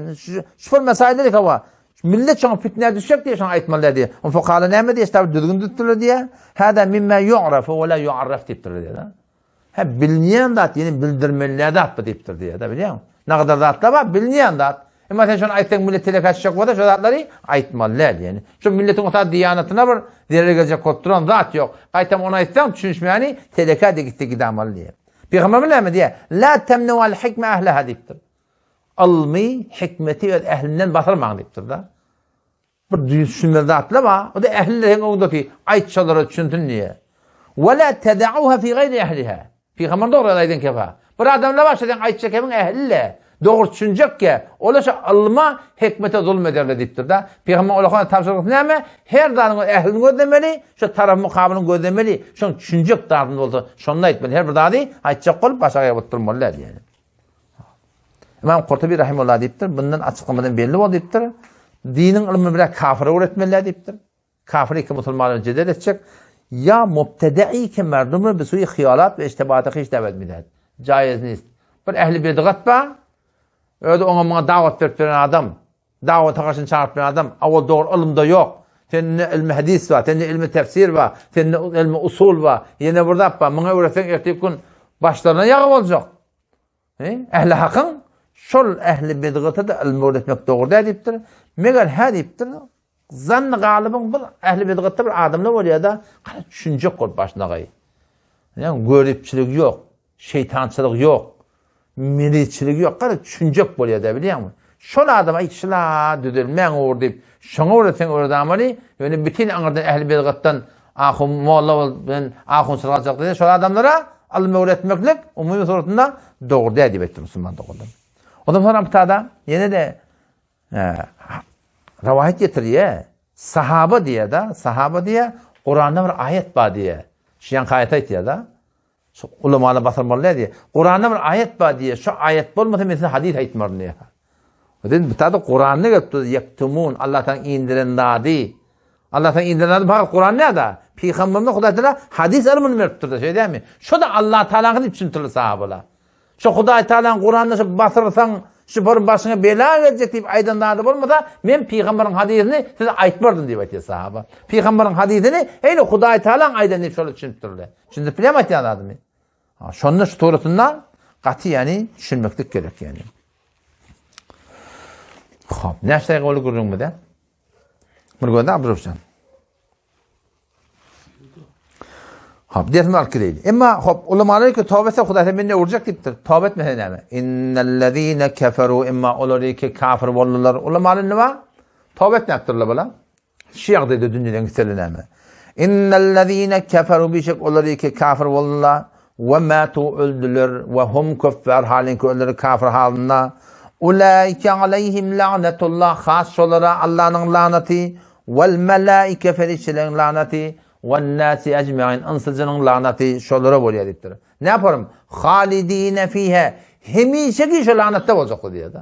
şu bir mesailler hawa. Millet şoňa fitnä düşjek diýe şoňa aýtmaly diýe. On fokala näme diýe tabi düzgün düzdüler diýe. Hada mimma yu'rafu we la yu'arraf diýipdir diýe. Hä bilinýän zat ýene bildirmeli zat bu diýipdir diýe-de bilýäňmi? Nagadar zatlar bar bilinýän zat. Emma sen şony aýtsaň millet telek açjak bolsa şo zatlary aýtmaly däl ýene. Şu milletiň ota diýanatyna bir zerer geljek bolup duran zat ýok. Gaýtam ony aýtsaň düşünişmäni teleke de gitse gidamaly diýe. Pygamberimiz näme diýe? La temnu al hikme ahliha diýipdir. Ylmy, hikmeti öz ählinden basyrmaň diýipdir-de. Bir düşünmez zatlar bar. O da ähliler hem öňdeki aýt şolara düşünsin diýe. Ve la tedauha fi gayri ehliha. Pygamber dogry aýdan kefa. Bir adamlar bar şo sen aýtjak kemiň ähli. Dogry düşünjekkä, olar şu ylma, hikmete zulm ederler diýipdir-de. Pygamber olakan tabşyrygy näme? Her zadyň öz ählini gözlemeli, şu tarapy mukabylyny gözlemeli, şoň düşünjek zadyny bolsa, şonda aýtmaly. Her bir zady aýtjak bolup başagaý bolup durmaly däl diýýär. Imam Kurtubi rahimullah diýipdir, bundan açyklamadan belli boldy diýipdir. Diniň ylmyny birä kafire öwretmeli däl diýipdir. Kafir iki musulman bilen jedel etjek, ýa mubtedei ki merdumi bi suýi hyýalat we iştibata hiç dawet midehd. Jaýyz nist. Bir ehli bidgat bar, özi oňa muňa dawat berip ýören adam, dawata garşyny çagyryp ýören adam, a ol dogry ylymda ýok. Sende ilmi hadis bar, sende ilmi tefsir bar, sende ilmi usul bar, ýene bir zat bar, muňa öwretseň ertir gün başlaryna ýagy boljak. Ähli hakyň şol ähli bidgata-da ylmy öwretmek dogry däl diýipdir. Meger hä diýipdir, Zanny galybyň bir ähli bidgatda bir adamlar bolýar-da, gara düşünjek bolup başyna gaý. Ýa göripçilik ýok, şeýtançylyk ýok, miriçilik ýok, gara düşünjek bolýar-da bilýäňmi? Şol adam aý şula düzelmäň ugur diýip, şoňa görä sen öwredamany, ýöne bütin aňyrdan ähli bidgatdan ahun molla bolup bilen ahunçylyk aljak diýse, şol adamlara ylym öwretmeklik umumy suratynda dogry däl diýip aýtdy musulman doganlar. Ondan soň Amtada ýene-de Rowaýat getirýär. Sahaba diýýär-de, sahaba diýýär, Kuranda bir aýat bar diýýär. Şu ýaňky aýaty aýtýar-da. Şu ulamalar basyrmaly däl diýýär. Kuranda bir aýat bar diýýär. Şu aýat bolmasa men size hadys aýtmaryn diýýär. Oden bu taýda Kuranda gelip dur, ýektumun, Allah taala indiren zady. Allah taala indiren zady fakat Kuran näde? Pygamberimize Hudaý taala hadys ylmyny berip durdy, şeý dälmi? Şu da Allah taalaňky diýip düşündirdi sahabalar. Şu Hudaý Tagalaň Kuranda şu basyrsaň, şu bir başyňa bela geljek diýip aýdan zady bolmasa, men pygamberiň hadysyny size aýtmardym diýip aýtýar sahaba. Pygamberiň hadysyny eýle Hudaý Tagalaň aýdan diýip şolar düşünipdirler. Düşündirip bilýärmi aýtýan zadymy? Ha, şonda şu suratynda gaty ýani düşünmeklik gerek ýani. Hop, näçe daýgy boldy gürrüňimize? Bir gözde Abdurrahman. Hop, dersimizi alyp gideýli. Emma hop, ulamalar ki toba etse Hudaý sen meni öwürjek diýipdir. Toba etmese näme? Innellezine keferu emma olar ki kafir boldular. Ulamalar nima? Toba etmäpdirler bular. Şu ýagdaýda dünýeden gitseler näme? Innellezine keferu bişek olar ki kafir boldular. We matu öldüler we hum kuffar halynki öldüler kafir halynda. Ulaike aleyhim la'netullah has şolara Allanyň lanaty Wal melaike perişdeleriň lanaty, wan nasi ejmain ynsyjynyň lanaty şolara bolýar diýipdir. Ne yaparym? Halidine fiha hemişeki şo lanatda boljaklar diýýär-de.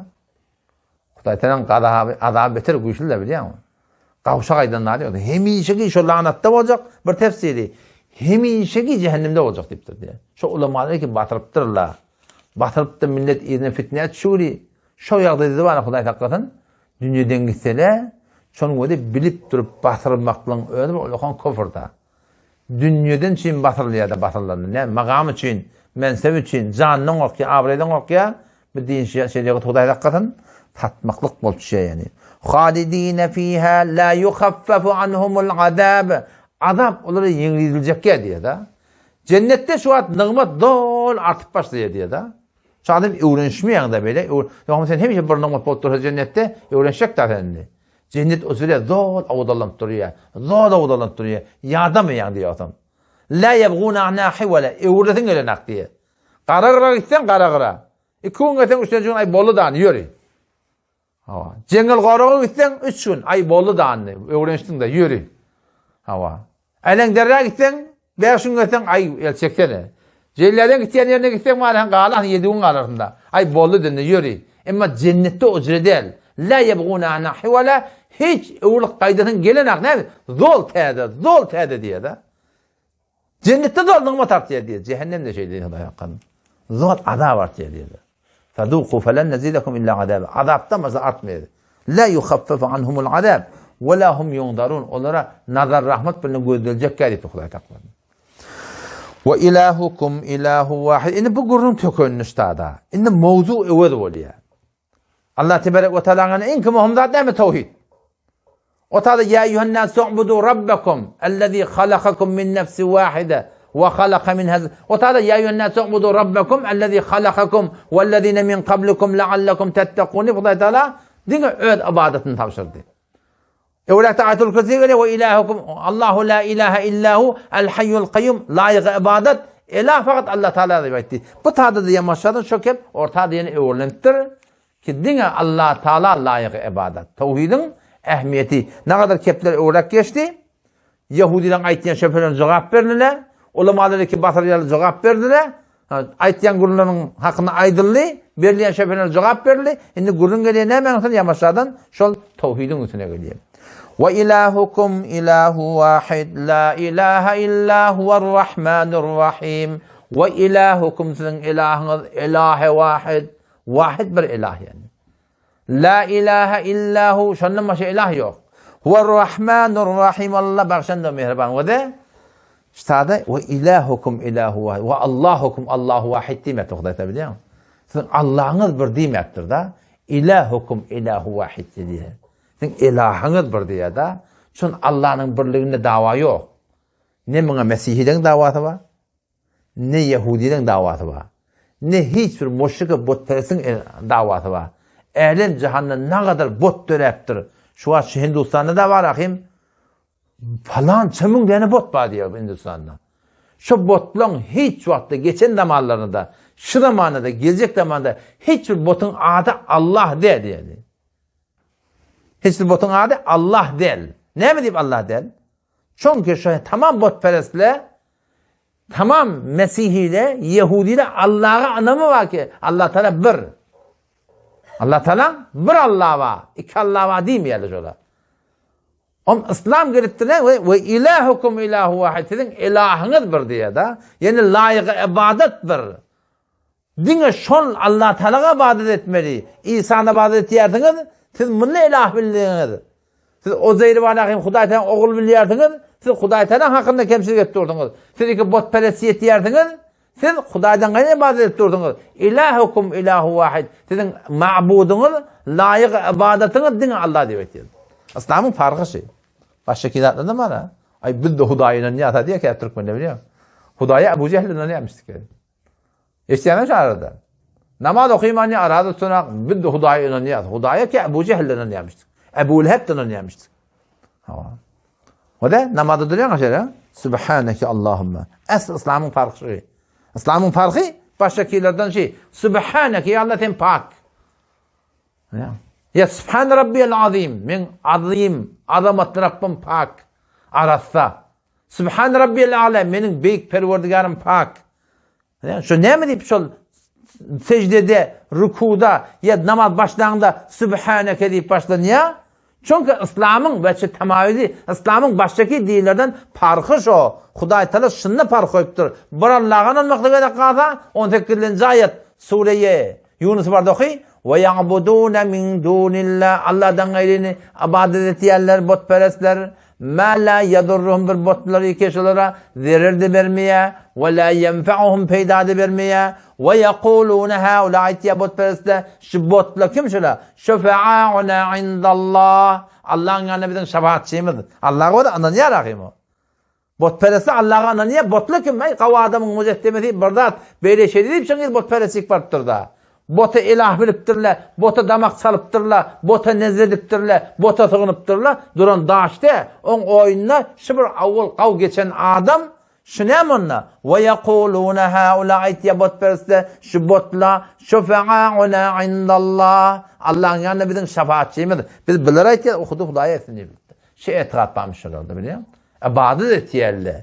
Hudaý Tagalaň gazaby, azaby beter güýçli-de bilýäňmi? Gawşak aýdan zady ýok. Hemişeki şo lanatda boljak bir tefsiri. Hemişeki cehennemde boljak diýipdir diýýär. Şo ulamalar ki batyrypdyrlar. Batyrypdyr millet yzyna fitnä düşügri. Şo ýagdaýda bar Hudaý saklasyn. Dünýeden gitsele, şonuň özi bilip durup basyrmaklygyň özi bir ullakan küfür-da. Dünýeden üçin basyrylýar-da basyrylanda. Näme, magam üçin, mensep üçin, jandan gorkýar, abraýdan gorkýar. Bu din şerigat Hudaý saklasyn, satmaklyk bolup düşýär ýani. Halidine fiha la yuhaffafu anhumul azab. Azap olara ýeňlediljek diýýär-de. Jennetde şu wagt nygmat doly artyp başlaýar diýýär-de. Şu adam öwrenişmeýäň-de beýle. Ýogsa sen hemişe bir nygmat bolup dursa jennetde, öwrenişjek-dä sen indi. Jennet özüle zol awdalanyp durýar. Zol awdalanyp durýar. Ýadamaýaň diýýär otam. La ýebguna anha hiwala. Öwrülesiň gelenak diýýär. Gara gyra gitseň gara gyra. Iki gün gelseň üçünji gün aý boldy da ýöri. Hawa. Jeňňel goraga gitseň üç gün, aý boldy da indi, öwrenişdiň-de, ýöri. Hawa. Äleň derä gitseň, bäş gün gelseň, aý, el çeksene. Jelläden gitýän ýerine gitseň bary hem galarsyň, ýedi gün galarsyň-da. Aý, boldy indi, ýöri. Emma jennetde o jüre däl. La ýebguna anha hiwala, hiç öwrülip gaýdasyň gelenak, näme? Zol täze, zol täze diýýär-de. Jennetde zor nygmat artýar diýýär. Cehennemde şeýle diýýär Hudaý hakkynda. Zor azap artýar diýýär. Fazuku felen nazidakum illa azab. Azapdan başga artmaýar. La yukhaffafu anhumul azab we la hum yunzarun. Olara nazar rahmat bilen gözleljek diýip Hudaý takwa. We ilahukum ilahu wahid. Indi bu gürrüň tökenini ştada. Indi mowzu öwez bolýar. Allah tebarek we taalaňyň iň möhüm zat näme towhid. O taýda ýa eýýuhan nas ubudu rabbakum allazi halakakum min nefsin wahide we halaka minha O taýda ýa eýýuhan nas ubudu rabbakum allazi halakakum wellezine min qablikum la'allakum tettakun Hudaý taala diňe öz ibadatyny tabşyrdy. Öwräkde Aýatul Kürsi gelýär we ilahukum Allahu la ilaha illahu al hayyul kayyum laýyk ibadat Elah fakat Allah Taala diýip aýtdy. Bu taýda diýen başladan şo kep orta diýen öwrülenipdir. Ki diňe Allah Taala laýyk ybadat. Towhidiň ähmiýeti nagadar kepler öwräk geçdi. Ýehudileň aýtýan şöbhelerine jogap berildi. Ulamalar iki basyr ýaly jogap berdiler. Aýtýan gürrüňleriň hakynda aýdyldy, berilýän şöbhelere jogap berildi. Indi gürrüň gelýär nämäň üstüne? Ýamaşadan şol towhidiň üstüne gelýär. Wa ilahukum ilahu wahid la ilaha illa huwar rahmanur rahim. Wa ilahukum siziň ilahyňyz ilahe wahid. Wahid bir ilah ýani. La ilaha illa hu, şondan başga ilah ýok. Huwar rahmanur rahim, Allah bagşan da mähriban. We de ştada we ilahukum ilahu wahid, we Allahukum Allahu wahid diýmekdir Hudaý taala bilýäňmi? Siziň Allahyňyz bir diýmekdir da. Ilahukum ilahu wahid diýýär. Siziň ilahyňyz bir diýýär da. Şun Allahnyň birliginde dawa ýok. Ne muňa mesihileriň dawasy bar, Ne ýehudileriň dawasy bar. Ne hiç bir muşrik we butperestiň dawasy bar. Älem jahanda nagadar but döräpdir. Şu wagt şu Hindustanda-da bar ahym. Palança müň däne but bar diýýär Hindustanda. Şu butlaryň hiç wagtda geçen zamanlarynda-da, şu zamanda-da, geljek zamanda hiç bir butuň ady Allah däl diýýär. Hiç bir butuň ady Allah däl. Näme diýip Allah däl? Çünki şu tamam butperestler, tamam mesihile, ýehudile Allaha ynamy bar ki, Allah Taala bir. Allah Taala bir Allah bar, iki Allah bar diýmeýärler şolar. Om İslam gelipdirler we we ilahukum ilahu wahid siziň ilahyňyz bir diýýär-de. Ýani laýyk ibadat bir. Diňe şol Allatalaga ybadat etmeli. Isany ybadat etýärsiňiz, siz muny ilah bildiňiz. Siz Ozeýr barada hem Hudaý Taala ogul bilýärsiňiz, siz Hudaý Taala hakynda kemçilik edip dursuňyz. Siz iki butperest etýärsiňiz, siz Hudaýdan gaýry ybadat edip dursuňyz. Ilahukum ilahu wahid. Siziň mabudyňyz, laýyk ybadatyňyz diňe Allah diýip aýtýar. Yslamyň parhy şy. Başga kitaplarda bar. Aý biz-de Hudaýa ynanýas diýýär käbir türkmenler bilýäňmi? Hudaýa Abu Jehl ynanýarmyş diýýär. Eşidýäňmi şu arada? Namaz okyman ýa araza tutanak, biz-de Hudaýa ynanýarys. Hudaýa ki Ebu Jehl ynanýarmyşdyk. Ebu Leheb de ynanýarmyşdyk. Hawa. O da namazda durýaň şeýle. Subhaneke Allahumma. Asl İslamyň farky şu. İslamyň farky başgakilerden şu. Subhaneke ya Allah sen pak. Ya. Ya Subhan Rabbiyal Azim. Men azim, azamatly Rabbim pak. Arassa. Subhan Rabbiyal A'la, meniň beýik Perwerdigärym pak. Şu näme diýip şol sejdede, rukuda ýa namaz başlaňda Subhaneke diýip başlanýar? Çünki yslamyň weçi tamaýyzy, yslamyň başdaky dinlerden parhy şo. Hudaý Taala şunda parh goýupdyr. Bir Allaha ynanmaklyk gerek galsa, 18-nji aýat, Sureýe Ýunus barda oky, Ve ya'budune min dunillah, Allahdan gaýryny ybadat etýärler butperestler, ma la yadurruhum bir butlary ki şolara zerer-de bermeýär, ve la yenfa'uhum peýda-da bermeýär, ve yekulune haula aýtýar butperestler, şu butlar kim şular? Şufa'auna indallah, Allahyň ýanynda biziň şefaatçymyz. Allaha bolsa ynanýar ahym o. Butperestler Allaha ynanýar, butly kim? Aý, gawy adamyň mujessemesi bir zat, beýle şeýle diýip şoň butperestlik barypdyr-da. Bota ilah bilipdirler, bota damak çalypdyrlar, bota nezr edipdirler, bota sygynypdyrlar, duran daş dä, oň oýnuna şu bir awwal gaw geçen adam, şu näme onda? Ve ýekulune haula aýtýar butperestler, şu butlar şufa'auna indallah, Allahyň ýanynda biziň şefaatçymyz, biz bulara aýtýas, Hudy Hudaýa etsin diýip. Şu etikat barmyş şolarda bilýäňmi? Ybadat etýärler.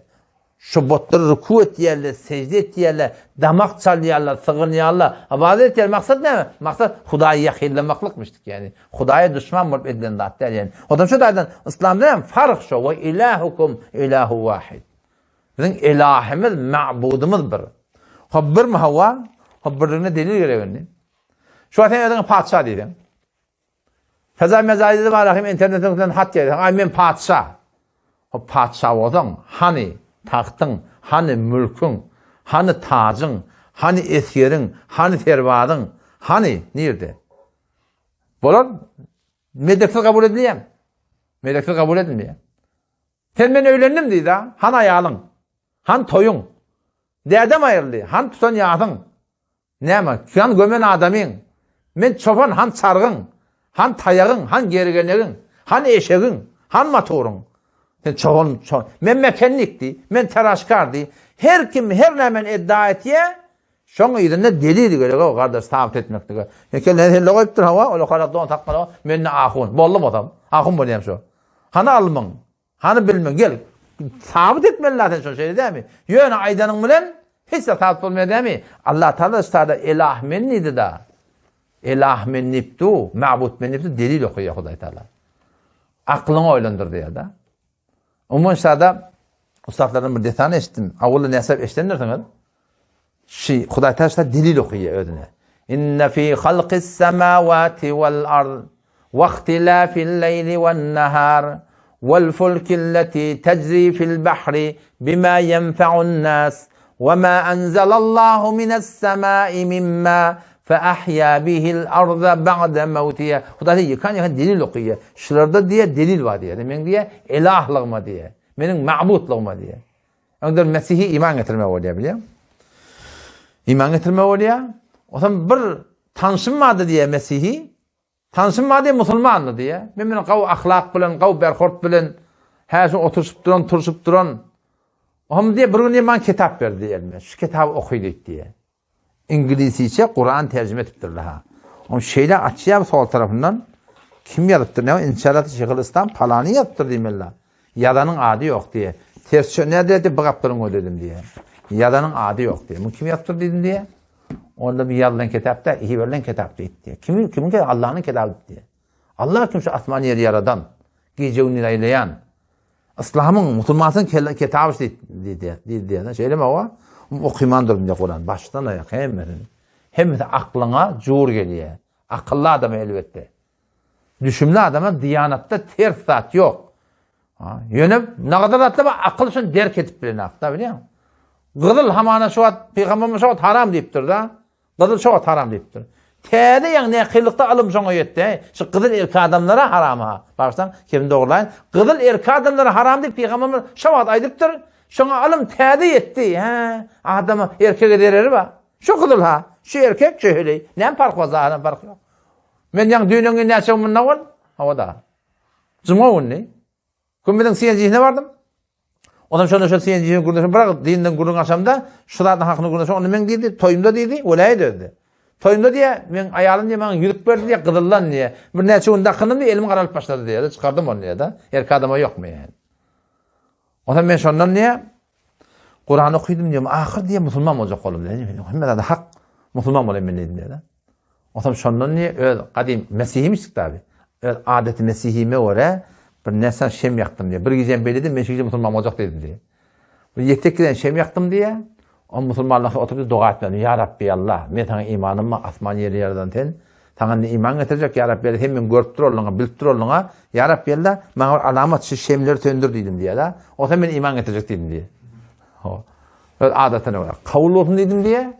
Şu butlara ruku etýärler, sejde etýärler, damak çalýarlar, sygynýarlar. Ybadat etýärler. Maksat näme? Maksat Hudaýa ýakynlamaklykmyşdyk ýani. Hudaýa duşman bolup edilen zat däl ýani. Odam şu taýdan yslamda hem fark şo we ilahukum ilahu wahid. Biziň ilahymyz, ma'budymyz bir. Hop birmi hawa? Hop birligine delil gerek indi. Şu wagt sen özüňe patyşa diýseň. Feza mezaýyzy bar ahim internetiň üstünden hat ýazýaň. Aý men patyşa. Hop patyşa bolsaň, hany tagtyň, hany mülküň, hany tajyň, hany esgeriň, hany serbazyň, hany nirde? Bolar medeksiz kabul edilýär. Medeksiz kabul edilmeýär. Sen men öýlendim diýdi, han aýalyň, han toýuň. Dädem aýryldy, han tutan ýasyň. Näme, han gömen adamyň, Men çopan, han çargyň, Han taýagyň, han gergenegiň, Han eşegiň, han motoryň. Sen çopan, ço, men mekennik diý, men teraşkar diý. Her kim her nämäni edda etýä. Şoň yzynda delil gerek o gardaş sabyt etmeklige. Ýa kellene selle goýupdyr hawa, ol okara don sakmaly, mende ahun. Boldum osam. Ahun bolýam şo. Hany almyň? Hany bilmiň? Gel. Sabyt etmeli la sen şony şeýle dämi? Ýöne aýdanyň bilen hiç zat sabyt bolmaýar dämi? Allah Taala ştada elah men diýdi da. Elah men diýip du, mabut men diýip du delil okaýar Hudaý Taala. Aklyňy oýlandyr diýýär da. Umuman şada ussatlardan bir dessan eşitdim. Awuly näsep eşidendirsiňiz. Şi Hudaý Taala delil okaýar özüne. Inne fi halqis semawati wal ard we ihtilafil leýli wen nahar wal fulkilleti tejri fil bahri bima yenfa'un nas we ma enzelallahu mines semai mimma fe ahya bihil arda ba'de mewtiha. Hudaý ýykan ýykan delil okaýar. Şularda diýe delil bar diýe. Meň diýe elahlygyma diýe. Meniň mabutlygyma diýe. Öňden Mesihi iman getirme bolýar bilýäň. Iman getirme bolýar. Otam bir tanşym bardy diýe Mesihi. Tanşym bardy musulmandy diýe. Men bilen gawy ahlak bilen, gawy berhort bilen her şu oturyşyp duran, turşup duran. Ohm diýe bir gün diýe maňa kitap berdi diýe elime. Şu kitaby oky diýdi diýe. Iňlisiçe Kuran terjime edipdirler ha. Ony şeýle açýar sol tarapyndan. Kim ýazypdyr? Näme Inşallah Şeýhul Islam palany ýazypdyr diýmeli. Ýazanyň ady ýok diýe. Ters çö näde diýip bu gapdalyň özi dedim diýe. Ýazanyň ady ýok diýe. Muny kim ýazypdyr diýdim diýe. Onda bir ýazylan kitapda, iberilen kitap diýdi diýe. Kimiň kimiň kitaby? Allanyň kitaby diýe. Allah kim şu asman ýeri ýaradan, gije gündiz aýlaýan. Yslamyň, musulmansyň kitaby diýdi, diýdi diýe. Şeýlemi hawa? Okyman durdum diýe Kuran başdan aýak hemmesini. Hemmesi aklyňa jur gelýär. Akylly adama elbetde. Düşümli adama diýanatda ters zat ýok. Ýöne nagadar zatlar bar, akyl şony derk edip bilenok da, bilýäňmi? Gyzyl hamana şu wagt pygamberimiz şu wagt haram diýipdir-da. Gyzyl şu wagt haram diýipdir. Täze ýaňy nähillikde ylym şoňa ýetdi. Şu gyzyl erkek adamlara haram ha. Bagyşlaň, kemini dogurlaýyn. Gyzyl erkek adamlara haram diýip pygamberimiz şu wagt aýdypdyr. Şoňa ylym täze ýetdi. Hä, adama erkege zereri bar. Şu gyzyl ha, şu erkek, şu heleý. Näme parhy bar, zahyran parhy ýok. Men ýaňy düýn öňňin näçe gün munda bol? Hawa-da. Juma güni. Kümmeziň CNG-sine bardym. Ondan şonda şol CNG-ni gürleşip, bir agyz dinden gürrüň açamda, şu zadyň hakyny gürleşip, onda meň diýdi, toýumda diýdi, welaýat özdi. Toýumda diýe, meň aýalym diýe, maňa ýüzük berdi diýe, gyzyldan diýe. Bir näçe gün dakyndym diýe, elim garalyp başlady diýe, çykardym ony diýe-de. Erkek adama ýokmy ýa? Ondan men şondan diýe, Kurany okydym diýem, ahyr diýe musulman boljak boldum diýe. Hemme zady hak, musulman bolaýyn men diýdim diýe. Onsoň şondan diýe öz gadym mesihimçik tabi. Öz adaty mesihime görä bir näsä şem ýakdym diýe. Bir gijem belledim, men şu gije musulman boljak diýdim diýe. Bir ýetek giden şem ýakdym diýe. O musulmanlar oturyp doga etmedi. Ýa Rabbi Allah, men saňa imanym bar, asman ýeri ýaradan sen. Saňa indi iman getirjek, ýa Rabbi Allah, sen meni görüp durarlygyňa, bilip durarlygyňa, ýa Rabbi Allah, maňa bir alamat şu şemleri söndür diýdim diýe-de. Onsoň men iman getirjek diýdim diýe. Ho. Öz adatyna görä, kabul bolsun diýdim diýe.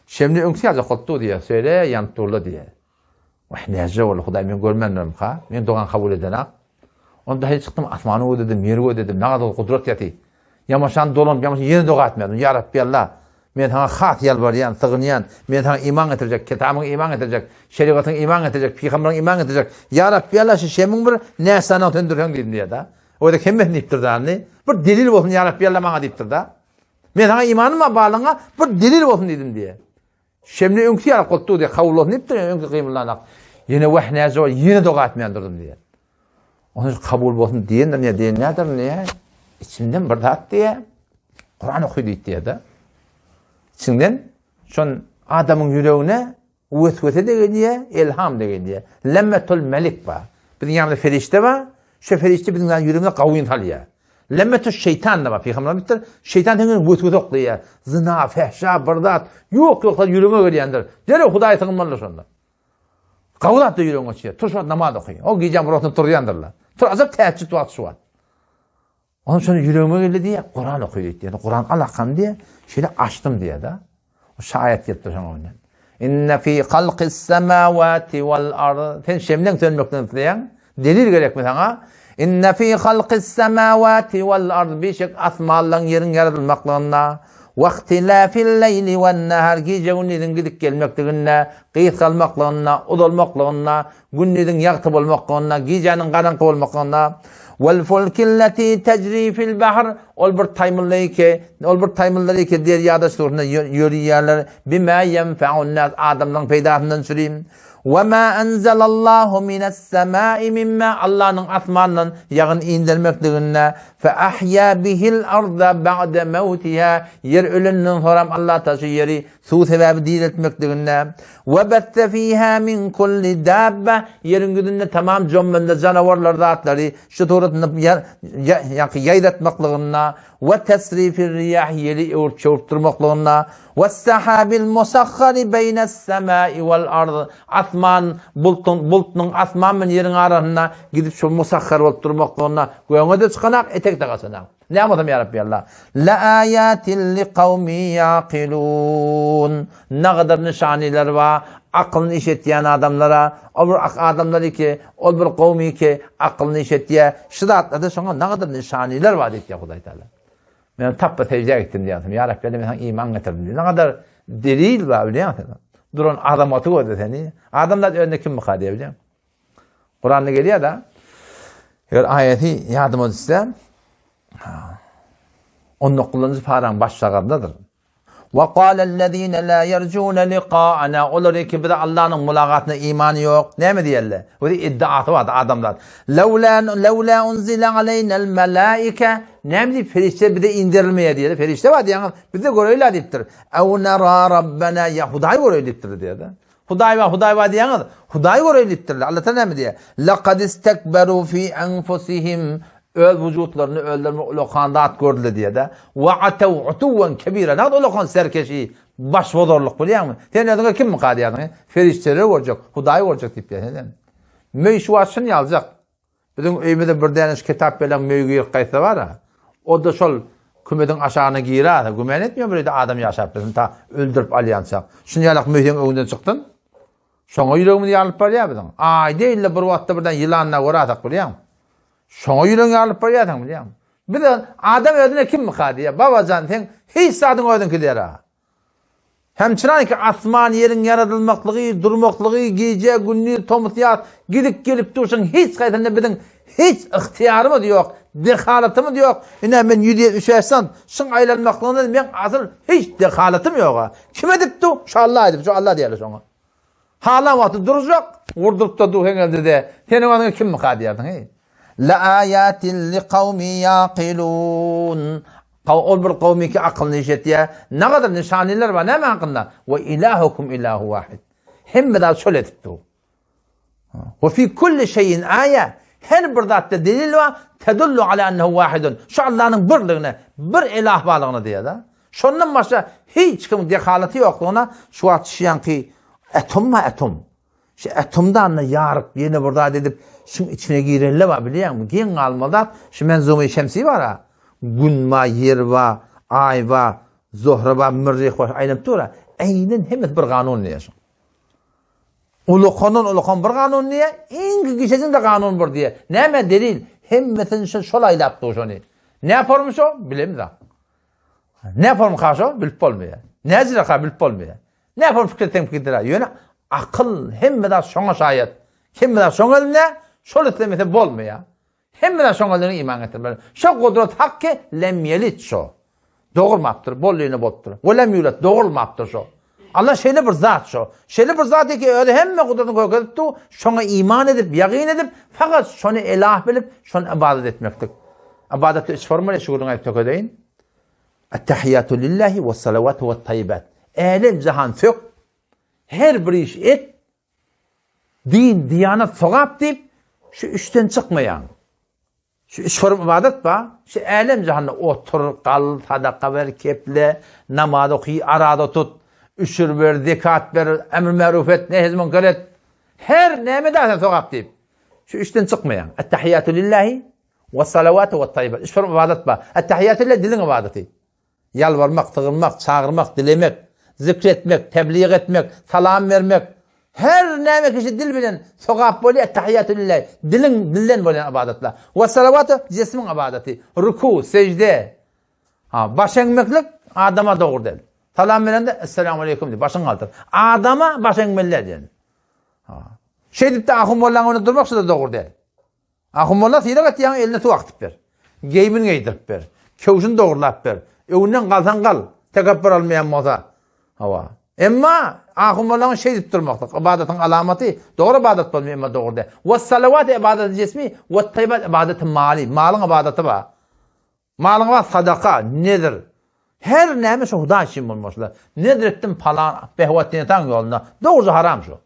Şemli öňküsi ýaljak bolup dur diýe. Şeýle ýanyp durla diýe. Wah, näce boldy, Hudaý men görmändirimka? Men dogan kabul edenak. Onda hany çykdym, asmany gözledim, ýeri gözledim, nagadyr gudrat ýaty. Ýamaşan dolanyp, ýamaşan ýene doga etmedim. Ýa Rabbi Allah, men saňa has ýalbarýan, sygynýan, men saňa iman getirjek, kitabyňa iman getirjek, şerigatyňa iman getirjek, pygamberiňe iman getirjek. Ýa Rabbi Allah, şu şemiň bir näsanyny söndürseň diýdim diýýär-de. O gezek hemmesini diýipdir-de indi. Bir delil bolsun ýa Rabbi Allah maňa diýipdir-de. Men saňa imanym bar, barlygyňa bir delil bolsun diýdim diýýär. Şemli öňküsi ýaly gotdy diýýär, kabul bolsun diýipdir, öňki gymyldanak. Ýene wah näce ol, ýene doga etmän durdum diýýär. Onuň kabul bolsun diýendir, ne diýen nädir, ne? Içimden bir zat diýýär. Kuran oky diýdi diýýär-de. İçinden şon adamyň ýüregine weswese de gelýär, elham da gelýär. Lemmetul melik bar. Biziň ýanymyzda ferişde bar. Şu ferişde biziň ýüregimize gawun salýar. Lemmetu şeýtan da bar. Pygamber aýdypdyr, şeýtan seniň weswese oklaýar. Zina, fähşa, bir zat, ýok ýok zat ýüregiňe gelýändir. Derrew Hudaýa sygynmalydyr şonda. Gawy zat da ýüregiňe geçýär. Tur şu wagt namaz oky. O gijäň bir wagtynda turýandyrlar. Tur ajap täheccüd wagty şu wagt. Onuň şony ýüregime geldi diýýär, Kuran oky diýdi. Ýa-da Kuran alakam diýýär, şeýle açdym diýýär-de. O şaýat gelip dur şoňa öňünden. Inne fi halqis semawati wal ard. Sen şemleň sönmekden isleýäň? Delil gerekmi saňa? Inne fi halqis semawati wal ard. Bişek asmanlaryň ýeriň ýaradylmaklygynda, we ihtilafil leýli wen nahar gije gündiziň gidip gelmekliginde, gysgalmaklygynda, uzalmaklygynda, Gündiziň ýagty bolmaklygynda, gijäniň garaňky bolmaklygynda. Wal fulkillati tejri fil bahr ol bir taýmyllary ki, ol bir taýmyllary ki derýada suwunda ýörýärler. Bima ýenfeun nas adamlaryň peýdasyndan çürim. Ve ma enzelallahu mines semai mimma Allanyň asmandan ýagyn indermekliginde fe ahýa bihil arda ba'de mewtiha ýer ölenden soram Allah taşy ýeri suw sebäbi diriltmekliginde we besse fiha min kulli dabba ýeriň ýüzünde tamam jommende janawarlar zatlary şu suratynda ýa-ýa ýaýratmaklygynda we tesrifir riýah ýeli öwürip çöwrüp durmaklygynda we sahabil musahhari beýnes semai wal ard asman bultuň bultnyň asman bilen ýeriň arasynda gidip şu musahhar bolup durmaklygynda göňe-de çykanak etek-de gaçanak. Näme bolsam ýa Rabbi Allah. La ayatin li kawmi yaqilun. Nagadar nyşanylar bar akylyny işetýän adamlara. Ol bir adamlar ki, ol bir kowmy ki akylyny işetýär. Şu zatlarda şoňa nagadar nyşanylar bar diýip Hudaý Taala. Men tapba seždä gitdim diýýärdim. Ýa Rabbi men saňa iman getirdim diýip. Nagadar delil bar bilýärsiň. Duran azamaty gördi seni. Adamlar özüne kim myka diýip bilýär. Kuranda gelýär da. Eger aýaty ýadyma düşse, 19-njy paraň başlagyndadyr. Wa qalallazina la yerjuna liqa'ana olar ki bize Allanyň mulagatyna imany ýok. Näme diýerler? Bu iddiasy bar adamlar. Laula laula unzila aleynal malaika näme diýip perişde bize indirilmeýär diýerler. Perişde bar diýýäňiz, bize göreýler diýipdir. Aw nara rabbana ya Hudaý göreýler diýipdir diýýär. Hudaý bar, Hudaý bar diýýäňiz, Hudaý göreýin diýipdirler. Allah Taala näme diýýär? Laqad istakbaru fi anfusihim öz wujutlaryny özlerine ulakan zat gördüler diýýär-de. Wa ataw utuwan kebira. Näme ulakan serkeşi, baş bozarlyk bilýäňmi? Sen özüňe kim myka diýýärsiň? Perişdeleri görjek, Hudaýy görjek diýip diýýär. Möý şu wagt şuny ýaljak. Biziň öýümize bir däne şu kitap belen möý girip gaýtsa bar-a, o-da şol kümediň aşagyna girär-ä, güman etmeýän bir öýde adam ýaşap bilsin, ta öldürip alýança. Şuny ýalak möý seň öňünden çyksyn. Şoňa ýüregimiz ýarylyp barýar biziň. Aýda ille bir wagtda birden ýylanyna göräsek bilýäňmi? Şoňa ýüregiň ýarylyp barýar seň bilýäňmi? Biz adam özüne kimmika diýýär. Babajan seň hiç zadyň özüňki däl-ä. Hemçinanki asman ýeriň ýaradylmaklygy, durmaklygy, gije, gündiz, tomus, ýaz gidip gelip durşuň hiç haýsynda biziň hiç ygtyýarymyz ýok, dehalatymyz ýok. Ine men 173 sant, şuň aýlanmaklygynda meň asyl hiç dehalatym ýog-a. Kim edipdi? Şu Alla edip, şu Alla diýerler şoňa. Halan wagty durjak, gurduryp-da dur heňelde-de, seniň özüňe kimmika diýersiň, heý. La ayatin li kawmi yaqilun. Ol bir kowmy ki akylyny işletýär. Nagadar nyşanylar bar näme hakynda? We ilahukum ilahu wahid. Hemme zat şol edip dur. We fi kulli şeyin aya. Her bir zatda delil bar. Tedullu ala ennehu wahidun. Şu Allanyň birligine, bir ilah barlygyna diýýär-de. Şondan başga hiç kim dehalaty ýoklugyna şu wagt şiýanky atom ma atom. Şu atomdan da ýaryp ýene bir zat edip şuň içine girelle bar bilýäňmi? Geň galmaly zat şu menzumy şemsi bar-a. Gün bar, ýer bar, aý bar, Zohra bar, Mürrih bar aýlanyp dur-a. Eýnen hemmesi bir kanun diýýär şuň. Ulakandan ulakan bir kanun diýýär, iň kiçijin de kanun bir diýýär. Näme delil? Hemmesini şu şol aýlap dur şony. Ne formy şo? Bilemizok. Ne formy ka şo? Bilip bolmaýar. Näjire ka bilip bolmaýar. Ne formy pikir etseň pikirdir. Ýöne akyl hemme zat şoňa şaýat. Hemme zat şoň elinde, şol islemese bolmaýar. Hemme zat şoň elinde iman getirmeli. Şo gudrat hak ki lem yelit şo. Dogurmapdyr, bollyny bolupdyr. We lem yulet dogurmapdyr şo. Allah şeýle bir zat şo. Şeýle bir zat ki özi hemme gudratyny görkezip dur, şoňa iman edip, ýagyn edip, fakat şony elah bilip, şony ibadet etmeklik. Ibadatda üç forma şu gürrüňi aýdyp tökedeýin. Ettehiyyatu lillahi we salawatu we tayyibat. Älem jahan sök. Her bir iş et. Din, diýanat, sogap diýip şu üçden çykmaýaň. Şu üç form ibadat bar. Şu älem jahanda otur, gal, sadaka ber, keple, namaz oky, araza tut, üşür ber, zekat ber, emr meruf et, nehy münker et. Her näme däsen sogap diýip. Şu üçden çykmaýaň. Ettehiyyatu lillahi we salawatu we tayyibat. Üç form ibadat bar. Ettehiyyatu lillahi diliň ibadaty. Ýalbarmak, sygynmak, çagyrmak, dilemek, zikr etmek, teblig etmek, salam bermek. Her näme kişi dil bilen sogap bolýar, ettehiyyatü lillahi, diliň dilden bolýan ybadatlar. We salawatu jismiň ybadaty, ruku, sejde. Ha, baş eňmeklik adama dogry däl. Salam berende esselamu aleýkum diý, başyňy galdyr. Adama baş eňmeli däl diýen. Ha. Şeýdip-de ahun mollaň öňünde durmak şu-da dogry däl. Ahun molla sylag etýäň eline suw akdyp ber. Geýimini geýdirip ber. Köwşüni dogrulap ber. Öwünden galsaň gal. Tekepbür almaýan bolsa. Hawa. Emma ahun mollaňy şeýdip durmaklyk ybadatyň alamaty, dogry ybadat bolmaýar, emma dogry däl. Wes-salawat ybadaty jesmi, wet-taýybat ybadaty mali. Malyň ybadaty bar. Malyň bar sadaka, nezir. Her näme şu Hudaý üçin bolmaşlar. Nezir etdim palan behwetdin etaň ýolunda. Dogry haram şu.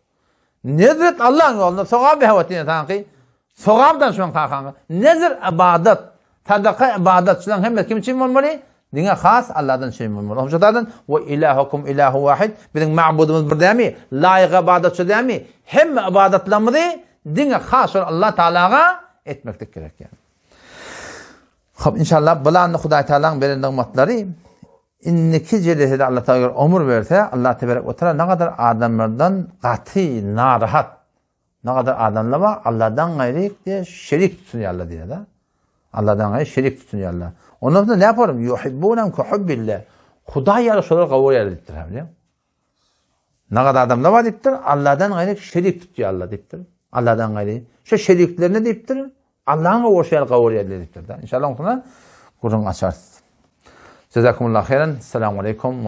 Nezir et Allaň ýolunda, sogap behwetdin etaňky. Sogapdan şoň kakaňy. Nezir ybadat, sadaka ybadat şulaň hemmesi kim üçin bolmaly? Diňe has Allahdan üçin bolmaly. Onuň üçin we ilahukum ilahu wahid. Biziň ma'budymyz bir dämi? Laýyk ybadat şu dämi? Hemme ybadatlarymyzy diňe has şol Allah Taalaga etmeklik gerek ýa. Hop inşallah bularny Hudaý Taalaň beren nygmatlary indiki jelesede Allah Taala eger ömür berse Allah teberek we taala nagadar adamlardan gaty narahat nagadar adamlar bar Allahdan gaýry diýe şerik tutunýarlar diýýär da. Allahdan gaýry şerik tutunýarlar. Ondan soň näme yaparym? Yuhibbunam kuhubbillah. Hudaý ýaly şolar gowur ýaly diýipdir hem. Nagadar adamlar bar diýipdir, Allahdan gaýry şerik tutýarlar diýipdir. Allahdan gaýry. Şu şeriklerine diýipdir, Allah'ın gowuşy ýaly gowur ýaly diýipdir. İnşallah oňuna gürrüň açarys. Jazakumullah haýran. Assalamu alaykum.